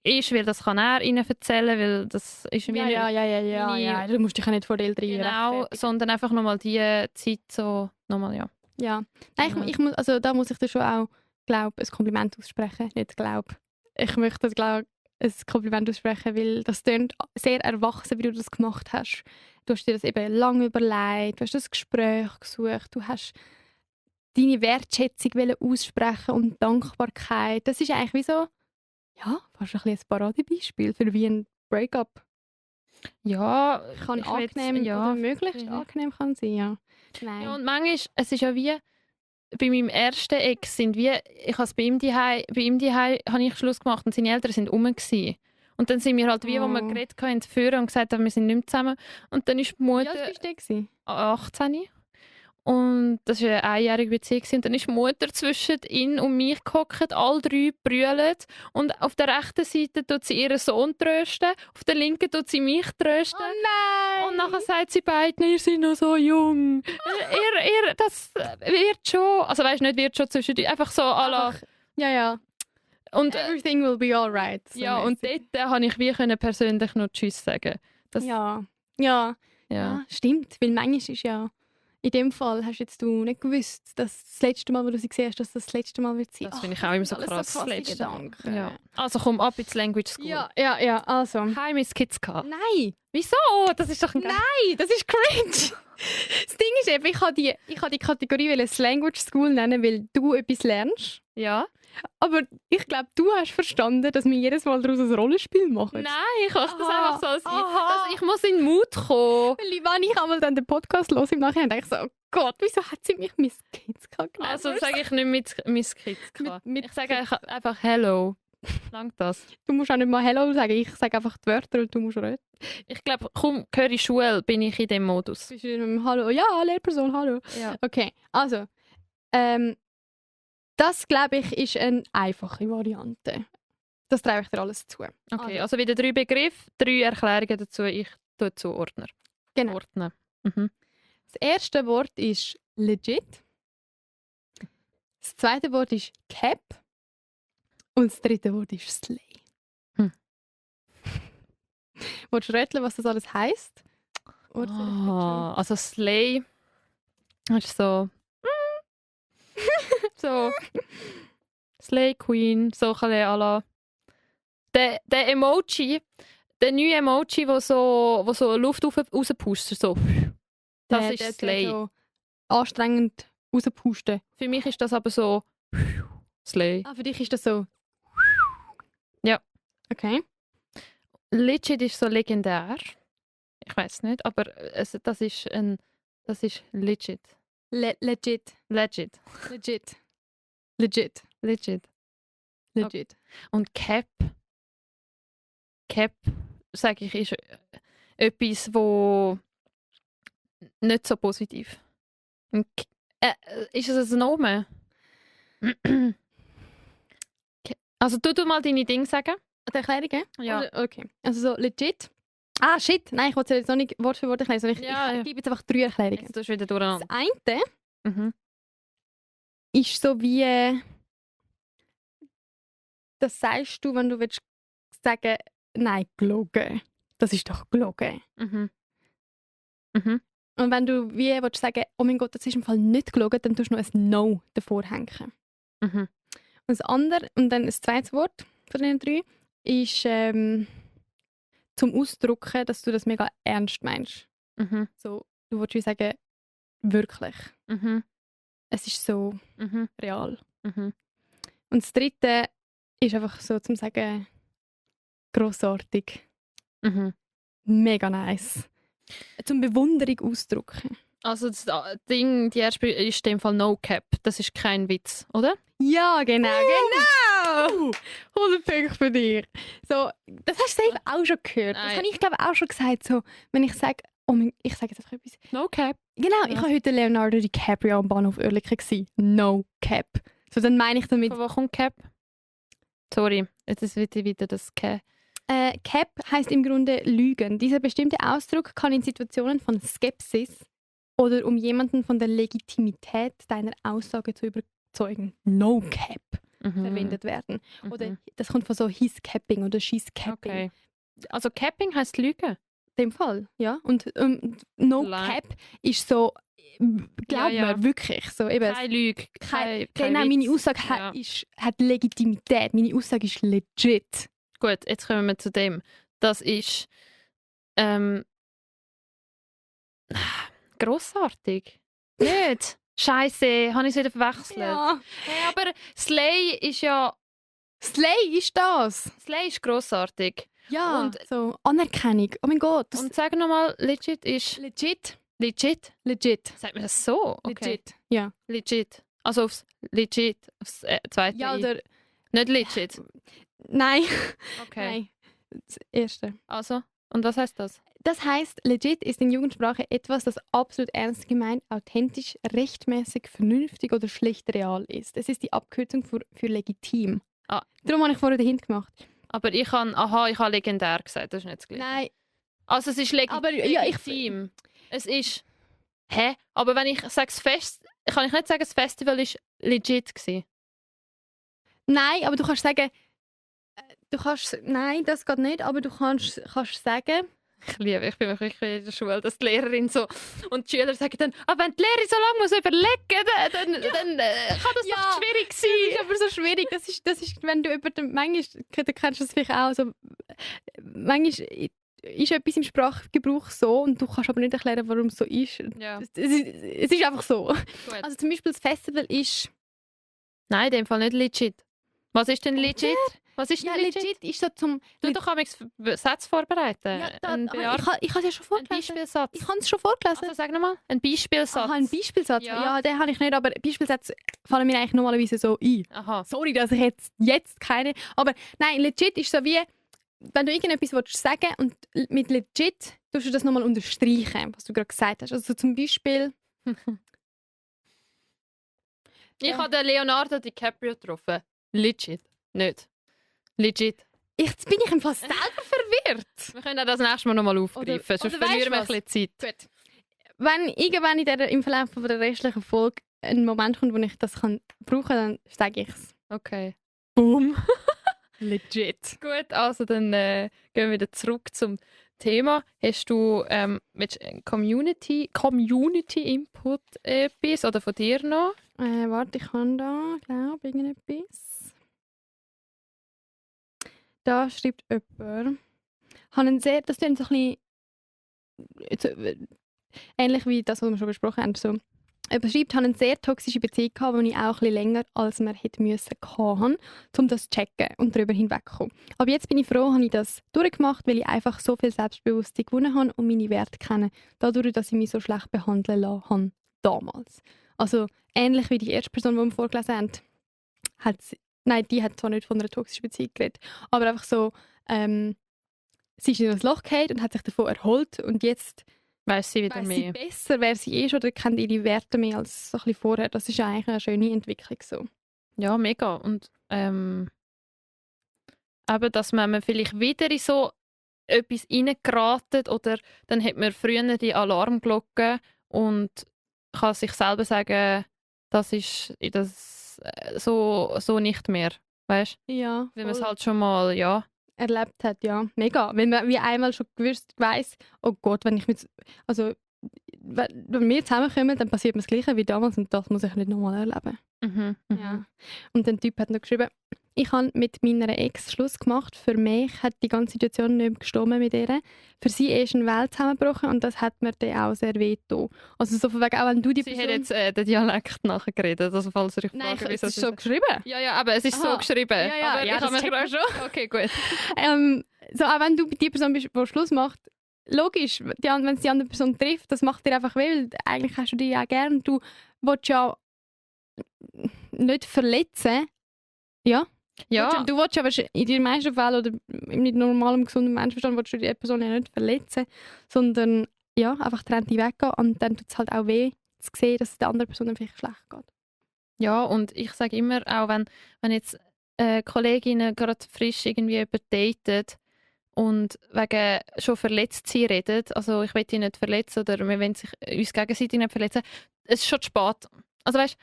ist, weil das kann er ihnen erzählen, weil das ist wie Ja. Du musst dich ja nicht vor den Eltern genau, rechtfertigen. sondern einfach nochmal die Zeit so nochmal, ja. Ja. Nein, Ja. ich muss, also da muss ich dir schon auch, glaube ein Kompliment aussprechen. Nicht glaube. Ich möchte, glaube ein Kompliment aussprechen, weil das klingt sehr erwachsen, wie du das gemacht hast. Du hast dir das eben lange überlegt, du hast das Gespräch gesucht, du hast deine Wertschätzung wollen aussprechen und Dankbarkeit. Das ist eigentlich wie so, ja, fast ein bisschen ein Paradebeispiel für wie ein Breakup Ja, kann ich will- angenehm ja, oder möglichst mhm. angenehm kann sein, ja. Nein. Ja, und manchmal, es ist ja wie bei meinem ersten Ex sind wie, ich habe es bei ihm daheim habe ich Schluss gemacht und seine Eltern sind rum gsi. Und dann sind wir halt wie, wo wir Oh. geredet haben, führen und gesagt haben, wir sind nicht mehr zusammen. Und dann ist die Wie Mutter alt bist du denn gewesen? 18 und das war eine einjährige Beziehung gewesen. Und dann ist die Mutter zwischen ihn und mich gehockt, alle drei brüllen und auf der rechten Seite tut sie ihren Sohn trösten, auf der linken tut sie mich trösten. nein! Und nachher sagt sie beiden, ihr seid noch so jung. Das wird schon, also weißt du, nicht wird schon zwischen die, einfach so à la. Ja. Und Everything will be alright. So ja, und mäßig. dort konnte ich wie persönlich noch Tschüss sagen. Das, Ja. ja. Stimmt. Weil manchmal ist ja, in dem Fall hast jetzt du nicht gewusst, dass das letzte Mal, wo du sie gesehen hast, dass das letzte Mal wird sein. Das finde ich auch immer so alles krass. krasse Letzte Mal. Gedanken. Ja. Also komm ab ins Language School. Ja, also. Hi, Miss Kitska. Nein! Wieso? Das ist doch ein Nein, das ist cringe. Das Ding ist eben, ich habe die Kategorie Language School nennen, weil du etwas lernst. Ja. Aber ich glaube, du hast verstanden, dass wir jedes Mal daraus ein Rollenspiel machen. Nein, ich mache das Aha. einfach so als Aha. ich muss in den Mut kommen. Weil wenn ich einmal dann den Podcast höre im Nachhinein, denke ich so, oh Gott, wieso hat sie mich Miss Kitska genannt? Also sage ich nicht mit Miss Kitska. Mit Ich sage einfach Hello. Langt das? Du musst auch nicht mal Hello sagen, ich sage einfach die Wörter und du musst reden. Ich glaube, kaum höre ich Schule, bin ich in dem Modus. Bist du in einem Hallo? Ja, Lehrperson, hallo. Ja. Okay, also, das glaube ich ist eine einfache Variante. Das traue ich dir alles zu. Okay, also wieder 3 Begriffe, 3 Erklärungen dazu. Ich tue zuordnen. Genau. Ordnen. Mhm. Das erste Wort ist legit. Das zweite Wort ist cap. Und das dritte Wort ist slay. Willst du rätseln, was das alles heisst? Oder soll ich jetzt schon? Also Slay ist so... so... Slay Queen, so ein bisschen à la... Der Emoji, der neue Emoji, wo so Luft rauspustet, so... Das Der ist Slay. so anstrengend rauspusten. Für mich ist das aber so... Slay. Ah, für dich ist das so? Ja. Okay. Legit ist so legendär. Ich weiß nicht, aber das ist legit. Legit. Legit. Legit. Legit. Legit. Legit. Und Cap, sage ich, ist etwas, wo nicht so positiv. Ist es ein Name? Also du mal deine Dinge sagen. Die Erklärung, gell? Ja. Oder, okay. Also so legit Ah, shit. Nein, ich wollte jetzt noch nicht Wort für Wort erklären, sondern ich gebe jetzt einfach 3 Erklärungen. Jetzt tust du wieder Das durcheinander. eine Mhm. ist so wie, das sagst du, wenn du willst sagen, nein, gelogen. Das ist doch gelogen. Mhm. Mhm. Und wenn du wie willst sagen, oh mein Gott, das ist im Fall nicht gelogen, dann tust du noch ein No davor hängen. Mhm. Und das andere, und dann das zweite Wort von den 3, ist zum Ausdrücken, dass du das mega ernst meinst. Mhm. So, du willst wie sagen, wirklich. Mhm. Es ist so Mhm. real. Mhm. Und das dritte ist einfach so zum sagen, grossartig. Mhm. Mega nice. Zum Bewunderung ausdrücken. Also das Ding, die erste ist in dem Fall No Cap. Das ist kein Witz, oder? Ja, genau. 100 Punkte für dich. So, das hast du safe auch schon gehört. Das Nein. habe ich glaube auch schon gesagt. So, wenn ich sage, ich sage jetzt einfach etwas. No Cap. Genau, Ja. ich war heute Leonardo DiCaprio am Bahnhof Oerlikon gewesen. No Cap. So, dann meine ich damit, Von wo kommt Cap? Sorry, jetzt ist wieder das Cap. Cap heißt im Grunde Lügen. Dieser bestimmte Ausdruck kann in Situationen von Skepsis oder um jemanden von der Legitimität deiner Aussage zu überzeugen, No Cap, verwendet werden. Oder das kommt von so His Capping oder She's Capping. Okay. Also Capping heißt Lügen. In dem Fall, ja. Und No Lie. Cap ist so, glaub Ja. mir, wirklich. So, eben, Keine Lüge. Kein genau, Witz. meine Aussage Ja. hat Legitimität. Meine Aussage ist legit. Gut, jetzt kommen wir zu dem. Das ist grossartig. Nicht? Scheiße, habe ich es wieder verwechselt. Ja. Hey, aber Slay ist ja... Slay ist das. Slay ist grossartig. Ja, Und- so Anerkennung. Oh mein Gott. Das Und sag nochmal, legit ist... legit. Legit? Legit. Sagt man das so? Okay. Legit. Ja. Legit. Also aufs legit, aufs zweite Ja, I. oder... Nicht legit. Nein. Okay. Nein. Das erste. Also, und was heißt das? Das heißt, legit ist in Jugendsprache etwas, das absolut ernst gemeint, authentisch, rechtmäßig, vernünftig oder schlicht real ist. Es ist die Abkürzung für legitim. Ah. Darum habe ich vorher den Hint gemacht. Aber ich habe legendär gesagt, das ist nicht das Gleiche. Nein, Also es ist aber ja, legitim. Es ist... Hä? Aber wenn ich sage Fest... Kann ich nicht sagen, das Festival war legit gewesen. nein, aber du kannst sagen, nein, das geht nicht, aber du kannst sagen, Ich bin wirklich in der Schule, dass die Lehrerin so... Und die Schüler sagen dann, wenn die Lehrerin so lange muss überlegen, dann kann das Ja, doch schwierig das sein. ist aber so schwierig. Das ist wenn du über den, manchmal, du kennst das vielleicht auch, so, manchmal ist etwas im Sprachgebrauch so und du kannst aber nicht erklären, warum es so ist. Ja, Es ist einfach so. gut. Also zum Beispiel das Festival ist... Nein, in dem Fall nicht legit. Was ist denn legit? Was ist denn Ja, legit? legit ist so zum... Du doch Sätze vorbereiten. Ja, Ein ich habe es ja schon ein vorgelesen. Beispielsatz. Ich habe es schon vorgelesen. Also sag nochmal, ein Beispielsatz. Aha, ein Beispielsatz. Ja. Ja, den habe ich nicht, aber Beispielsätze fallen mir eigentlich normalerweise so ein. Aha. Sorry, dass ich jetzt keine... Aber nein, legit ist so wie, wenn du irgendetwas willst sagen und mit legit tust du das nochmal unterstreichen, was du gerade gesagt hast. Also zum Beispiel... Ich Ja. habe den Leonardo DiCaprio getroffen. Legit. Nicht. Legit. Jetzt bin ich im Fall selber verwirrt. Wir können auch das nächste Mal nochmal aufgreifen, Oder sonst weisst verlieren wir ein was? bisschen Zeit. Gut. Wenn irgendwann im Verlauf von der restlichen Folge ein Moment kommt, wo ich das kann brauchen kann, dann sage ich es. Okay. Boom. Legit. Gut, also dann gehen wir wieder zurück zum Thema. Hast du willst du Community Input etwas oder von dir noch? Warte, ich habe da, glaube ich, irgendetwas. Da schreibt jemand, das klingt so ein bisschen ähnlich wie das, was wir schon besprochen haben. So, jemand schreibt, ich habe eine sehr toxische Beziehung gehabt, die ich auch ein bisschen länger als man hätte müssen haben, um das zu checken und darüber hinwegzukommen. Aber jetzt bin ich froh, habe ich das durchgemacht, weil ich einfach so viel Selbstbewusstsein gewonnen habe und meine Werte kenne, dadurch, dass ich mich so schlecht behandeln lassen habe damals. Also ähnlich wie die erste Person, die wir vorgelesen haben, die hat zwar nicht von einer toxischen Beziehung geredet, aber einfach so, sie ist in ein Loch gefallen und hat sich davon erholt und jetzt Weiss sie wieder weiss sie mehr. besser, wer sie ist oder kennt ihre Werte mehr als so ein bisschen vorher. Das ist eigentlich eine schöne Entwicklung so. Ja, mega. Und eben, dass man vielleicht wieder in so etwas reingeraten oder dann hat man früher die Alarmglocke und kann sich selber sagen, das ist so nicht mehr. Weißt du? Ja, Wenn man es voll. halt schon mal, ja. Erlebt hat, ja. Mega. Wenn man wie einmal schon weiss, oh Gott, wenn ich mit, also wenn wir zusammenkommen, dann passiert mir das Gleiche wie damals und das muss ich nicht nochmal erleben. Mhm. Mhm. Ja. Und der Typ hat noch geschrieben, ich habe mit meiner Ex Schluss gemacht. Für mich hat die ganze Situation nicht mehr gestimmt mit ihr. Für sie ist eine Welt zusammengebrochen und das hat mir dann auch sehr wehgetan. Also so von wegen, auch wenn du die Sie hat jetzt den Dialekt nachgeredet, also falls ihr euch Nein, fragt, es wieso ist sie so sagt. geschrieben. Ja, ja, aber es ist Aha. so geschrieben. Ja, ja, aber ja, ich das habe checkt mir man schon. Okay, gut. So, auch wenn du die Person bist, die Schluss macht, logisch, wenn es die andere Person trifft, das macht dir einfach weh, weil eigentlich hast du die ja gern. Du willst ja nicht verletzen. Ja? Ja, Du willst ja in den meisten Fällen oder mit normalem, gesundem Menschenverstand willst du die Person ja nicht verletzen, sondern ja, einfach trennt die weggehen und dann tut es halt auch weh, zu sehen, dass es der anderen Person vielleicht schlecht geht. ja, und ich sage immer, auch wenn jetzt Kolleginnen gerade frisch irgendwie jemanden daten und wegen schon verletzt sie reden, also ich will dich nicht verletzen oder wir wollen sich uns gegenseitig nicht verletzen, es ist schon zu spät. Also weißt,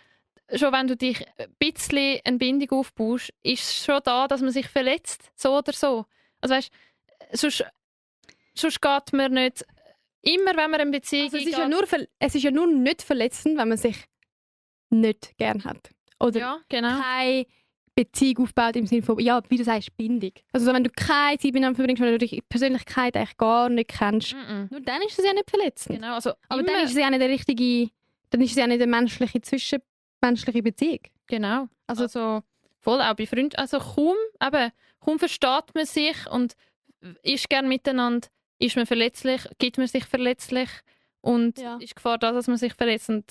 schon wenn du dich ein bisschen eine Bindung aufbaust, ist es schon da, dass man sich verletzt, so oder so. Also weißt, sonst geht man nicht, immer wenn man eine Beziehung Also es ist ja nur nicht verletzend, wenn man sich nicht gern hat. Oder ja, genau. keine Beziehung aufbaut im Sinne von, ja, wie du sagst, Bindung. Also wenn du keine Zeit miteinander verbringst, wenn du die Persönlichkeit eigentlich gar nicht kennst, Mhm. nur dann ist es ja nicht verletzend. Genau, also Aber immer, dann ist es ja nicht dann ist es ja nicht eine zwischenmenschliche Beziehung. genau. Also, Also voll auch bei Freunden. Also kaum versteht man sich und ist gern miteinander, ist man verletzlich, gibt man sich verletzlich und Ja. ist Gefahr da, dass man sich verletzt. Und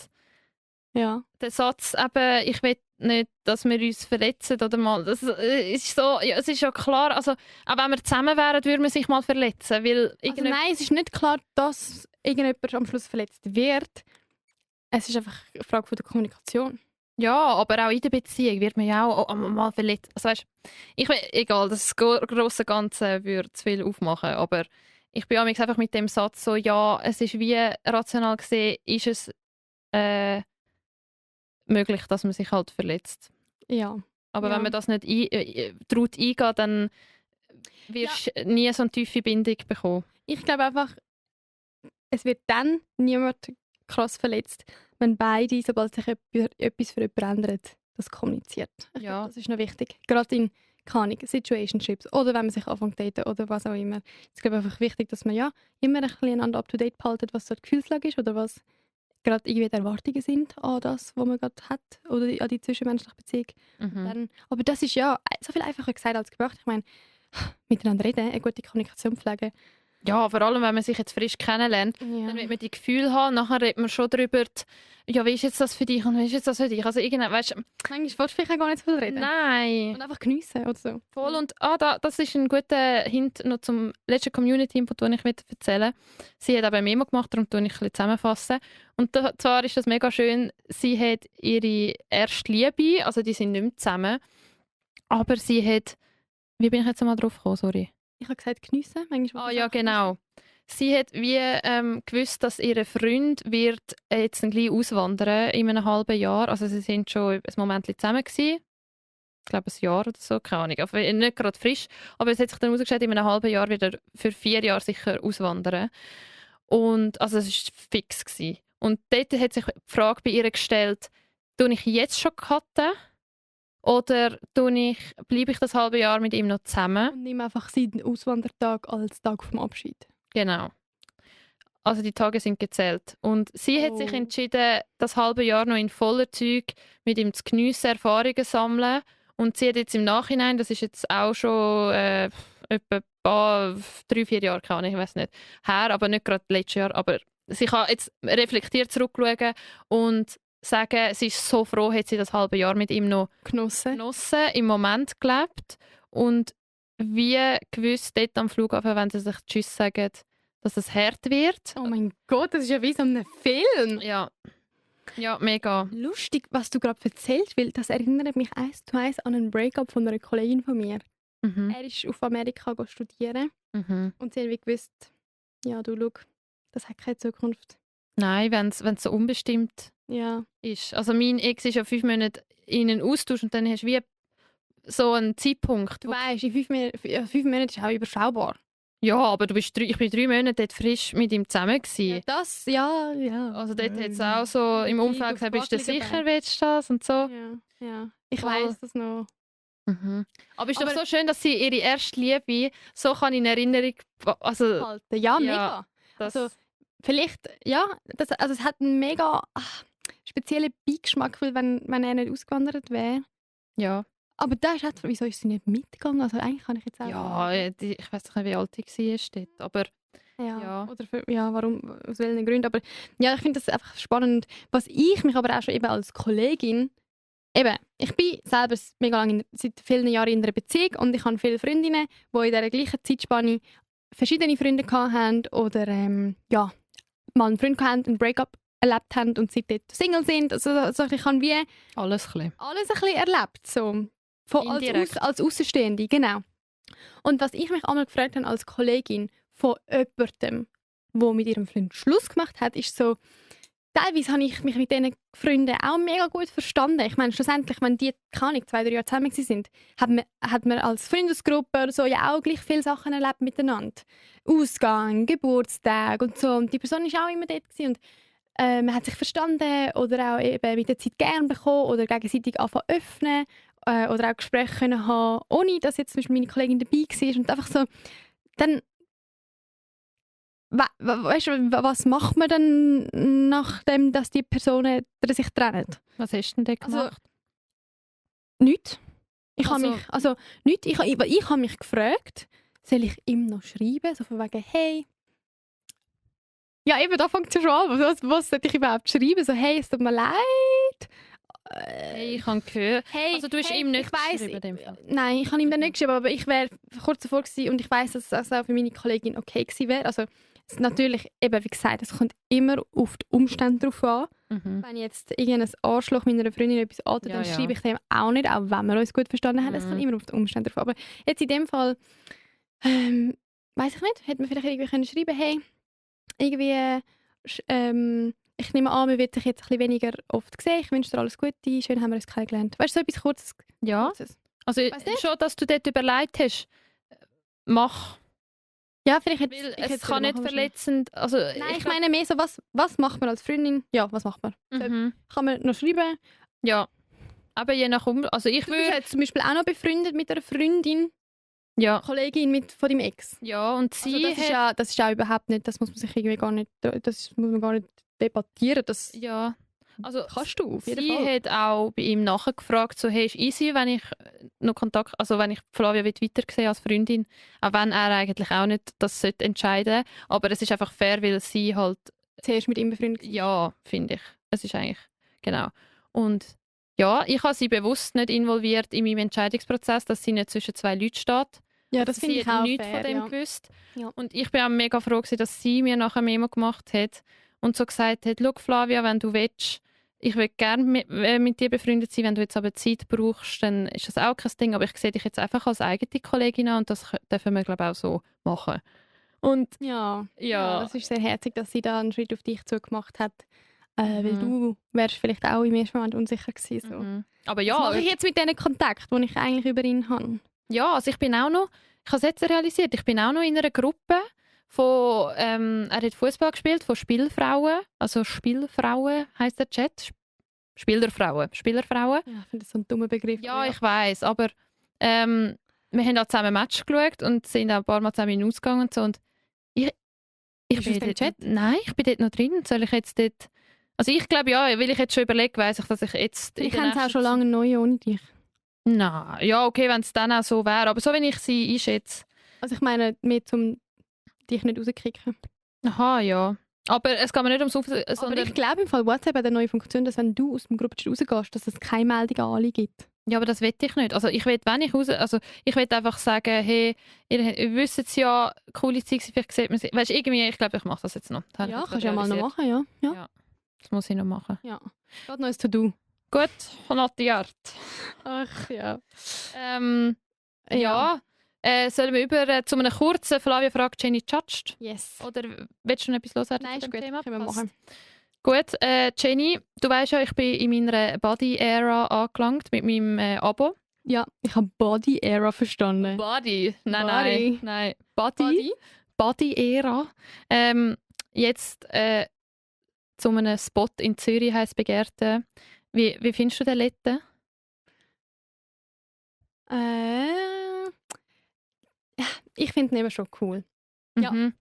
ja. der Satz eben, ich will nicht, dass wir uns verletzen oder mal, das ist so, ja, es ist ja klar, also auch wenn wir zusammen wären, würde man sich mal verletzen, weil Also nein, es ist nicht klar, dass irgendjemand am Schluss verletzt wird. Es ist einfach eine Frage von der Kommunikation. ja, aber auch in der Beziehung wird man ja auch mal verletzt. Also weißt, egal, das grosse Ganze würde zu viel aufmachen, aber ich bin amigs einfach mit dem Satz so, ja, es ist wie rational gesehen, ist es möglich, dass man sich halt verletzt. Ja. Aber Ja. wenn man das nicht traut eingehen, dann wirst du nie so eine tiefe Bindung bekommen. Ich glaube einfach, es wird dann niemand krass verletzt, wenn beide, sobald sich etwas für jemanden ändert, das kommuniziert. Ich Ja. glaube, das ist noch wichtig. Gerade in keine Ahnung, Situationships oder wenn man sich anfängt zu daten oder was auch immer. Es ist glaube ich, einfach wichtig, dass man ja immer ein bisschen einander up-to-date behaltet, was so die Gefühlslage ist oder was gerade irgendwie die Erwartungen sind an das, was man gerade hat oder an die zwischenmenschliche Beziehung. Mhm. Dann, aber das ist ja so viel einfacher gesagt als gemacht. Ich meine, miteinander reden, eine gute Kommunikation pflegen. Ja, vor allem, wenn man sich jetzt frisch kennenlernt, dann wird man die Gefühle haben, nachher redet man schon darüber, ja, wie ist jetzt das für dich und wie ist jetzt das für dich? Also irgendwann, weißt du, Manchmal willst du vielleicht auch gar nicht so viel reden. nein. Und einfach geniessen oder so. Voll. Und das ist ein guter Hint noch zum letzten Community-Input, den ich erzählen will. Sie hat eben eine Memo gemacht, darum tue ich ein bisschen zusammenfassen. Und zwar ist das mega schön, sie hat ihre erste Liebe, also die sind nicht mehr zusammen, aber sie hat, wie bin ich jetzt einmal drauf gekommen, sorry? Ich habe gesagt, geniessen. Manchmal Ah ja, genau. Sie hat wie gewusst, dass ihr Freund wird jetzt gleich auswandern in einem halben Jahr. Also sie sind schon ein Moment zusammen gewesen. Ich glaube ein Jahr oder so, keine Ahnung. Also nicht gerade frisch, aber es hat sich dann herausgestellt, in einem halben Jahr wird er für 4 Jahre sicher auswandern. Und also es war fix gewesen. Und dort hat sich die Frage bei ihr gestellt, tue ich jetzt schon cutten oder bleibe ich das halbe Jahr mit ihm noch zusammen? Und nimm einfach seinen Auswandertag als Tag vom Abschied. Genau. Also die Tage sind gezählt. Und sie hat sich Oh. entschieden, das halbe Jahr noch in voller Züg mit ihm zu geniessen, Erfahrungen sammeln. Und sie hat jetzt im Nachhinein, das ist jetzt auch schon etwa 3-4 Jahre, keine Ahnung, ich weiß nicht, her, aber nicht gerade letztes Jahr. Aber sie kann jetzt reflektiert zurückschauen und sagen, sie ist so froh, hat sie das halbe Jahr mit ihm noch Genossen. genossen, im Moment gelebt und wie gewusst dort am Flughafen, wenn sie sich Tschüss sagen, dass es hart wird. Oh mein Gott, das ist ja wie so ein Film. Ja, mega. Lustig, was du gerade erzählst, weil das erinnert mich 1:1 an einen Breakup von einer Kollegin von mir. Mhm. Er ist auf Amerika studieren Mhm. und sie haben wie gewusst, ja, du schau, das hat keine Zukunft. Nein, wenn es so unbestimmt Ja, ist. Also mein Ex ist ja 5 Monate in einen Austausch und dann hast du wie so einen Zeitpunkt. du weißt, in 5 Monaten ist auch überschaubar. Ja, aber ich bin 3 Monate dort frisch mit ihm zusammen Ja, gewesen. das, ja. Also dort hat es auch so im Umfeld gesagt, bist du sicher, willst du das und so. Ja. Ich Voll. weiss das noch. Mhm. Aber es ist doch Aber- so schön, dass sie ihre erste Liebe so kann in Erinnerung, also Halten. Ja, mega. das, Also, vielleicht, ja, also es hat einen mega speziellen Beigeschmack, weil wenn er nicht ausgewandert wäre. ja, Aber da ist halt, wieso ist sie nicht mitgegangen? Also eigentlich kann ich jetzt auch... ja, ich weiß nicht, wie alt sie war dort, aber Ja. ja. Oder warum, aus welchen Gründen. Aber ja, ich finde das einfach spannend. Was ich mich aber auch schon eben als Kollegin, eben, ich bin selber mega lange, seit vielen Jahren in einer Beziehung und ich habe viele Freundinnen, die in dieser gleichen Zeitspanne verschiedene Freunde hatten oder ja, mal einen Freund hatten, einen Breakup erlebt haben und seitdem Single sind. Also ich habe wie alles ein bisschen. alles ein bisschen erlebt. So. Indirekt. Als Außenstehende, genau. Und was ich mich einmal gefragt habe als Kollegin von jemandem, der mit ihrem Freund Schluss gemacht hat, ist so, teilweise habe ich mich mit diesen Freunden auch mega gut verstanden. Ich meine, schlussendlich, wenn die, keine Ahnung, 2-3 Jahre zusammen sind, hat man als Freundesgruppe oder so ja auch gleich viele Sachen erlebt miteinander. Ausgang, Geburtstag und so. Und die Person war auch immer dort gewesen. Und man hat sich verstanden oder auch eben mit der Zeit gern bekommen oder gegenseitig anfangen öffnen oder auch Gespräche können haben, ohne dass jetzt zum Beispiel meine Kollegin dabei war. Und einfach so, dann weißt du, was macht man dann, nachdem dass die Personen sich trennen? Was hast du denn dort Also, gemacht? Nichts. Ich habe Also- mich, ich habe mich gefragt, soll ich ihm noch schreiben, so von wegen, hey, ja eben, da fängt es ja schon an, was sollte ich überhaupt schreiben, so, hey, es tut mir leid. Hey, ich habe gehört. Hey, Also du hast ihm nicht geschrieben, in dem Fall? Nein, ich habe ihm dann nicht geschrieben, aber ich wäre kurz davor gewesen und ich weiß, dass es auch für meine Kollegin okay gewesen wäre. Also natürlich, eben wie gesagt, es kommt immer auf die Umstände drauf an. Mhm. Wenn jetzt irgendein Arschloch meiner Freundin etwas antut, dann Ja. schreibe ich dem auch nicht, auch wenn wir uns gut verstanden haben. Es Mhm. kommt immer auf die Umstände drauf an. Aber jetzt in dem Fall, weiß ich nicht, hätte man vielleicht irgendwie können schreiben, hey, irgendwie, ich nehme an, wir werden dich jetzt ein bisschen weniger oft sehen. Ich wünsche dir alles Gute, schön haben wir uns kennengelernt. Weißt du, so etwas Kurzes? Ja, Kurzes. also Weißt du? schon, dass du dort überlegt hast, mach. Ja, vielleicht hätte Weil ich hätte es kann nicht machen verletzend, also Nein, ich meine mehr so, was macht man als Freundin? Ja, was macht man? Mhm. Kann man noch schreiben? Ja, aber je nach also ich Du bist würde, jetzt zum Beispiel auch noch befreundet mit einer Freundin, ja, Kollegin von deinem Ex. ja, und Also sie das ist ja überhaupt nicht, das muss man sich irgendwie gar nicht, das muss man gar nicht debattieren. Das ja, also kannst du auf jeden sie Fall. hat auch bei ihm nachgefragt, so, hey, ist easy, wenn ich noch Kontakt, also wenn ich Flavia weitersehen als Freundin, auch wenn er eigentlich auch nicht das sollte entscheiden, aber es ist einfach fair, weil sie halt, Zuerst mit ihm befreundet. ja, finde ich, es ist eigentlich, genau. Und ja, ich habe sie bewusst nicht involviert in meinem Entscheidungsprozess, dass sie nicht zwischen 2 Leuten steht. Ja, das Sie finde ich hat auch nichts fair. von dem Ja. gewusst. Ja. Und ich bin auch mega froh gewesen, dass sie mir nachher Memo gemacht hat und so gesagt hat, schau Flavia, wenn du willst, ich will gerne mit dir befreundet sein, wenn du jetzt aber Zeit brauchst, dann ist das auch kein Ding, aber ich sehe dich jetzt einfach als eigene Kollegin an und das dürfen wir, glaube ich, auch so machen. Und Ja. ja, Das ist sehr herzig, dass sie da einen Schritt auf dich zugemacht hat. Weil Mhm. du wärst vielleicht auch im ersten Moment unsicher gewesen. So. mhm. Aber Was ja, mache ich jetzt mit diesen Kontakten, die ich eigentlich über ihn habe? ja, also ich bin auch noch, ich habe es jetzt realisiert, ich bin auch noch in einer Gruppe von, er hat Fußball gespielt, von Spielfrauen, also Spielfrauen heisst der Chat, Spielerfrauen. Ja, ich finde das so ein dummer Begriff. Ja, ich weiß, aber wir haben auch zusammen ein Match geschaut und sind auch ein paar Mal zusammen hinausgegangen und so. Und ich Bist du bin aus dem dort, Chat? Nein, ich bin dort noch drin. Soll ich jetzt dort... Also ich glaube ja, weil ich jetzt schon überlege, weiss ich, dass ich jetzt... Ich in der kenne es auch nächsten schon lange neu ohne dich. Nein, ja okay, wenn es dann auch so wäre. Aber so, wenn ich sie einschätze... Also ich meine, mehr zum dich nicht rauskicken. Aha, ja. Aber es geht mir nicht ums Aber sondern... ich glaube im Fall WhatsApp hat eine neue Funktion, dass wenn du aus dem Gruppenchat rausgehst, dass es keine Meldung an alle gibt. Ja, aber das will ich nicht. Also ich will, wenn ich raus... Also ich will einfach sagen, hey, ihr wisst es ja, coole Zeit, vielleicht sieht man sie... Weißt du, irgendwie, ich glaube, ich mache das jetzt noch. Das habe ich Ja, jetzt kannst du ja mal noch realisiert. machen, ja. Ja. Das muss ich noch machen. Ja. Geht noch ein To-Do. Gut, notiert. Ach ja. Ja, Sollen wir über zu einem kurzen Flavia fragt Jenny judged? Yes. Oder willst du noch etwas loswerden Nein, zu ist dem gut. Thema? Können wir Passt. machen. Gut, Jenny, du weißt ja, ich bin in meiner Body-Ära angelangt mit meinem Abo. Ja, ich habe Body-Era verstanden. Body? Nein, Body. nein. Body? Body-Ära. Jetzt zu einem Spot in Zürich heisst Begehrte. Wie findest du den Letten? Ich finde ihn eben schon cool. Ja. Mhm.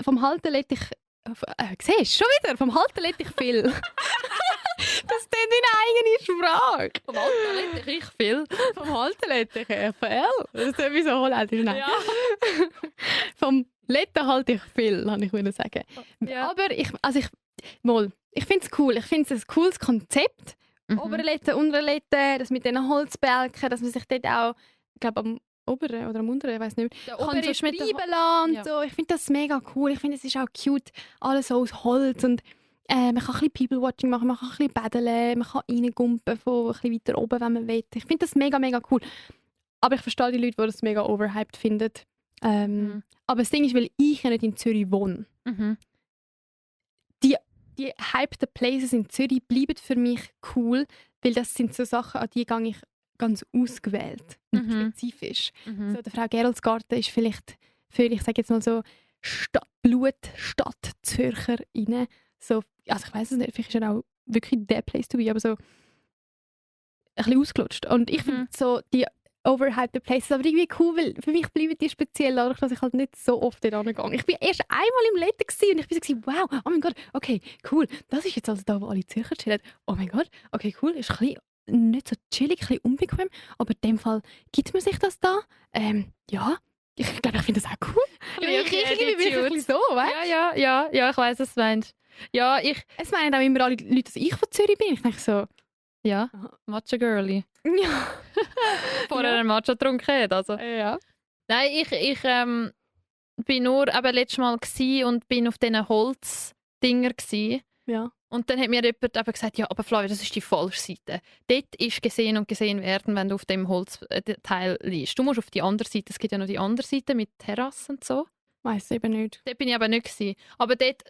Vom Halten lädt ich... siehst du, schon wieder? Vom Halten lädt ich viel. Das klingt wie eine eigene Sprache. Vom Alter lette ich viel. Vom Halten lädt ich FL. Das ist sowieso holländisch. Nein. Ja. Vom Letten halte ich viel, kann ich sagen. Ja. Aber ich finde es cool. Ich finde es ein cooles Konzept. Mhm. Oberletten, Unterletten, das mit diesen Holzbälken, dass man sich dort auch, ich glaube, am oberen oder am unteren, ich weiß nicht, Der kann obere so ist mit der treiben lassen und Ja. so. Ich finde das mega cool. Ich finde, es ist auch cute, alles so aus Holz und man kann ein bisschen People-Watching machen, man kann ein bisschen paddeln, man kann reingumpen von ein bisschen weiter oben, wenn man will. Ich finde das mega, mega cool. Aber ich verstehe die Leute, die das mega overhyped finden. Aber das Ding ist, weil ich ja nicht in Zürich wohne. Mhm. Die hyped Places in Zürich bleiben für mich cool, weil das sind so Sachen, an die gehe ich ganz ausgewählt, nicht Mhm. spezifisch. Mhm. So, der Frau Geroldsgarten ist vielleicht für, ich sage jetzt mal so, Blutstadt Zürcher rein. So, also ich weiß es nicht, vielleicht ist er auch wirklich der Place to be, aber so ein bisschen ausgelutscht. Und ich finde so die overhyped Places aber irgendwie cool, weil für mich bleiben die speziell, dadurch, dass ich halt nicht so oft dort angegangen. Ich war erst einmal im Läden und ich war so, wow, oh mein Gott, okay, cool, das ist jetzt also da, wo alle Zürcher chillen. Oh mein Gott, okay, cool, ist ein bisschen nicht so chillig, ein bisschen unbequem, aber in dem Fall gibt man sich das da. Ja, ich glaube, ich finde das auch cool. Ich bin wirklich ein bisschen so, weißt du? Ja, ich weiss, was du meinst. Ja, Es meinen auch immer alle Leute, dass ich von Zürich bin. Ich denke so, ja, Aha. Matcha-Girlie. ja. Vorher einen Matcha getrunken hat, also. Ja. Nein, ich bin nur eben letztes Mal gsi und bin auf diesen Holzdinger gsi. Ja. Und dann hat mir jemand eben gesagt, ja, aber Flavia, das ist die falsche Seite. Dort ist gesehen und gesehen werden, wenn du auf dem Holzteil liegst. Du musst auf die andere Seite, es gibt ja noch die andere Seite mit Terrassen und so. Weiss eben nicht. Dort bin ich aber nicht gewesen. Aber dort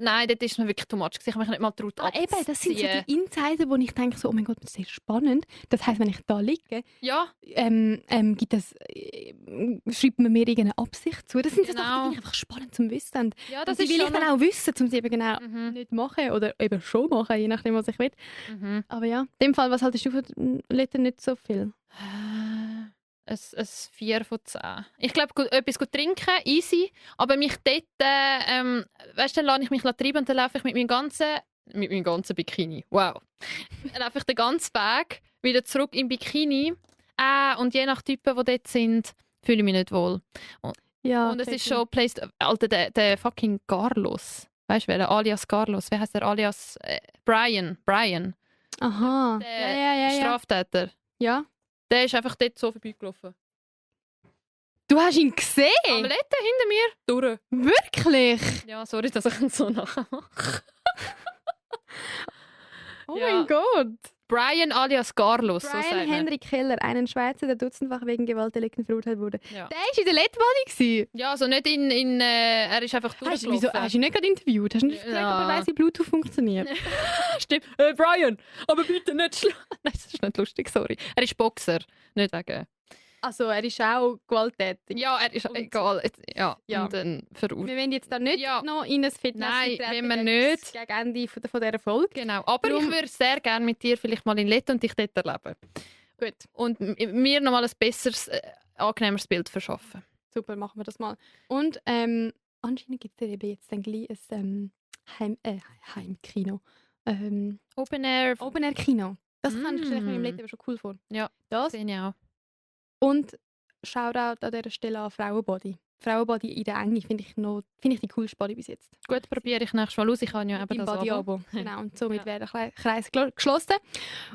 ist mir wirklich too much gewesen. Ich habe mich nicht mal getraut Eben, das sind so abzuziehen. die Insider, wo ich denke, so, oh mein Gott, das ist sehr spannend. Das heisst, wenn ich da liege, Ja, schreibt man mir irgendeine Absicht zu. Das sind so Genau. Sachen, die finde ich einfach spannend zu wissen. Und ja, das das ist will ich schon dann auch wissen, um sie eben genau Mhm. nicht machen oder eben schon machen, je nachdem, was ich will. Mhm. Aber ja, in dem Fall, was haltest du von Letten nicht so viel? Ein 4 von 10. Ich glaube, etwas gut trinken, easy. Aber mich dort, weißt du, dann lasse ich mich treiben und dann laufe ich mit meinem ganzen Bikini. Wow. Dann laufe ich den ganzen Weg wieder zurück im Bikini. Und je nach Typen, die dort sind, fühle ich mich nicht wohl. Ja, Und es ist schon placed, Alter, der fucking Carlos. Weißt du, wer? Alias Carlos. Wie heißt der? Alias Brian. Aha. Der Ja. Straftäter. Ja. Der ist einfach dort so vorbeigelaufen. Du hast ihn gesehen? Am Letten hinter mir, durch. Wirklich? Ja, sorry, dass ich ihn so nachmache. Oh Ja. mein Gott. Brian alias Carlos, so sagt Brian man. Henry Keller, einen Schweizer, der dutzendfach wegen Gewaltdelikten verurteilt wurde. Ja. Der war in der Lettbody. Ja, also nicht er ist einfach Hast du durchgelaufen. ihn nicht gerade interviewt? Hast du nicht gefragt, Ja. ob er weiss, wie Bluetooth funktioniert? Stimmt. Brian, aber bitte nicht schlagen. Nein, das ist nicht lustig, sorry. Er ist Boxer, nicht wegen... Also, er ist auch gewalttätig. Ja, er ist Und- egal. Ja, Ja. und dann verurteilt. Wir wollen jetzt da nicht Ja. noch in ein Fitness Nein, eintreten wollen wir nicht. gegen Ende von dieser Folge. Genau, aber Darum- ich würde sehr gerne mit dir vielleicht mal in Letten und dich dort erleben. Gut, Und mir nochmal ein besseres, angenehmeres Bild verschaffen. super, machen wir das mal. Und anscheinend gibt es eben jetzt dann gleich ein Heimkino. Open Air, Open-Air-Kino. Das kann ich mir im Mm. Leben schon cool vor. Ja. Das sehe ich auch. und Shoutout an dieser Stelle an Frauenbody. Frauenbody in der Enge finde ich die coolste Body bis jetzt. Gut, probiere ich nächstes Mal aus. Ich habe ja eben Im das Abo. Body-Abo. Genau, und somit wäre der Kreis geschlossen.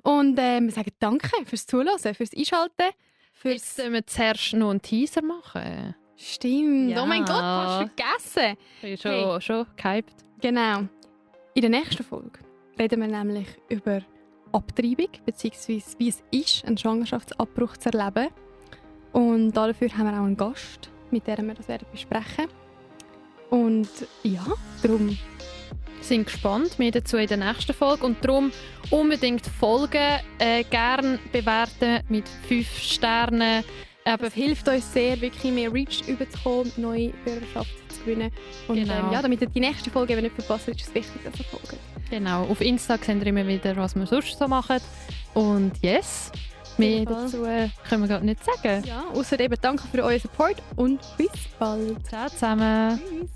Und wir sagen danke fürs Zuhören, fürs Einschalten. Jetzt müssen wir zuerst noch einen Teaser machen. Stimmt. Ja. Oh mein Gott, hast du vergessen. Ich bin schon gehypt. Genau. In der nächsten Folge reden wir nämlich über Abtreibung, beziehungsweise wie es ist, einen Schwangerschaftsabbruch zu erleben. Und dafür haben wir auch einen Gast, mit dem wir das werden besprechen. Und ja, darum Sind gespannt, mehr dazu in der nächsten Folge. Und darum unbedingt folgen, gerne bewerten mit 5 Sternen. das hilft uns sehr, wirklich mehr Reach überzukommen, neue Hörerschaft zu gewinnen. Und Genau. damit ihr die nächste Folge eben nicht verpasst, ist es wichtig, dass ihr folgt. Genau, auf Insta sehen wir immer wieder, was wir sonst so machen. Und yes, mehr jeden Fall. dazu können wir gerade nicht sagen. Ja, außer eben danke für euren Support und bis bald. Ciao zusammen. Tschüss.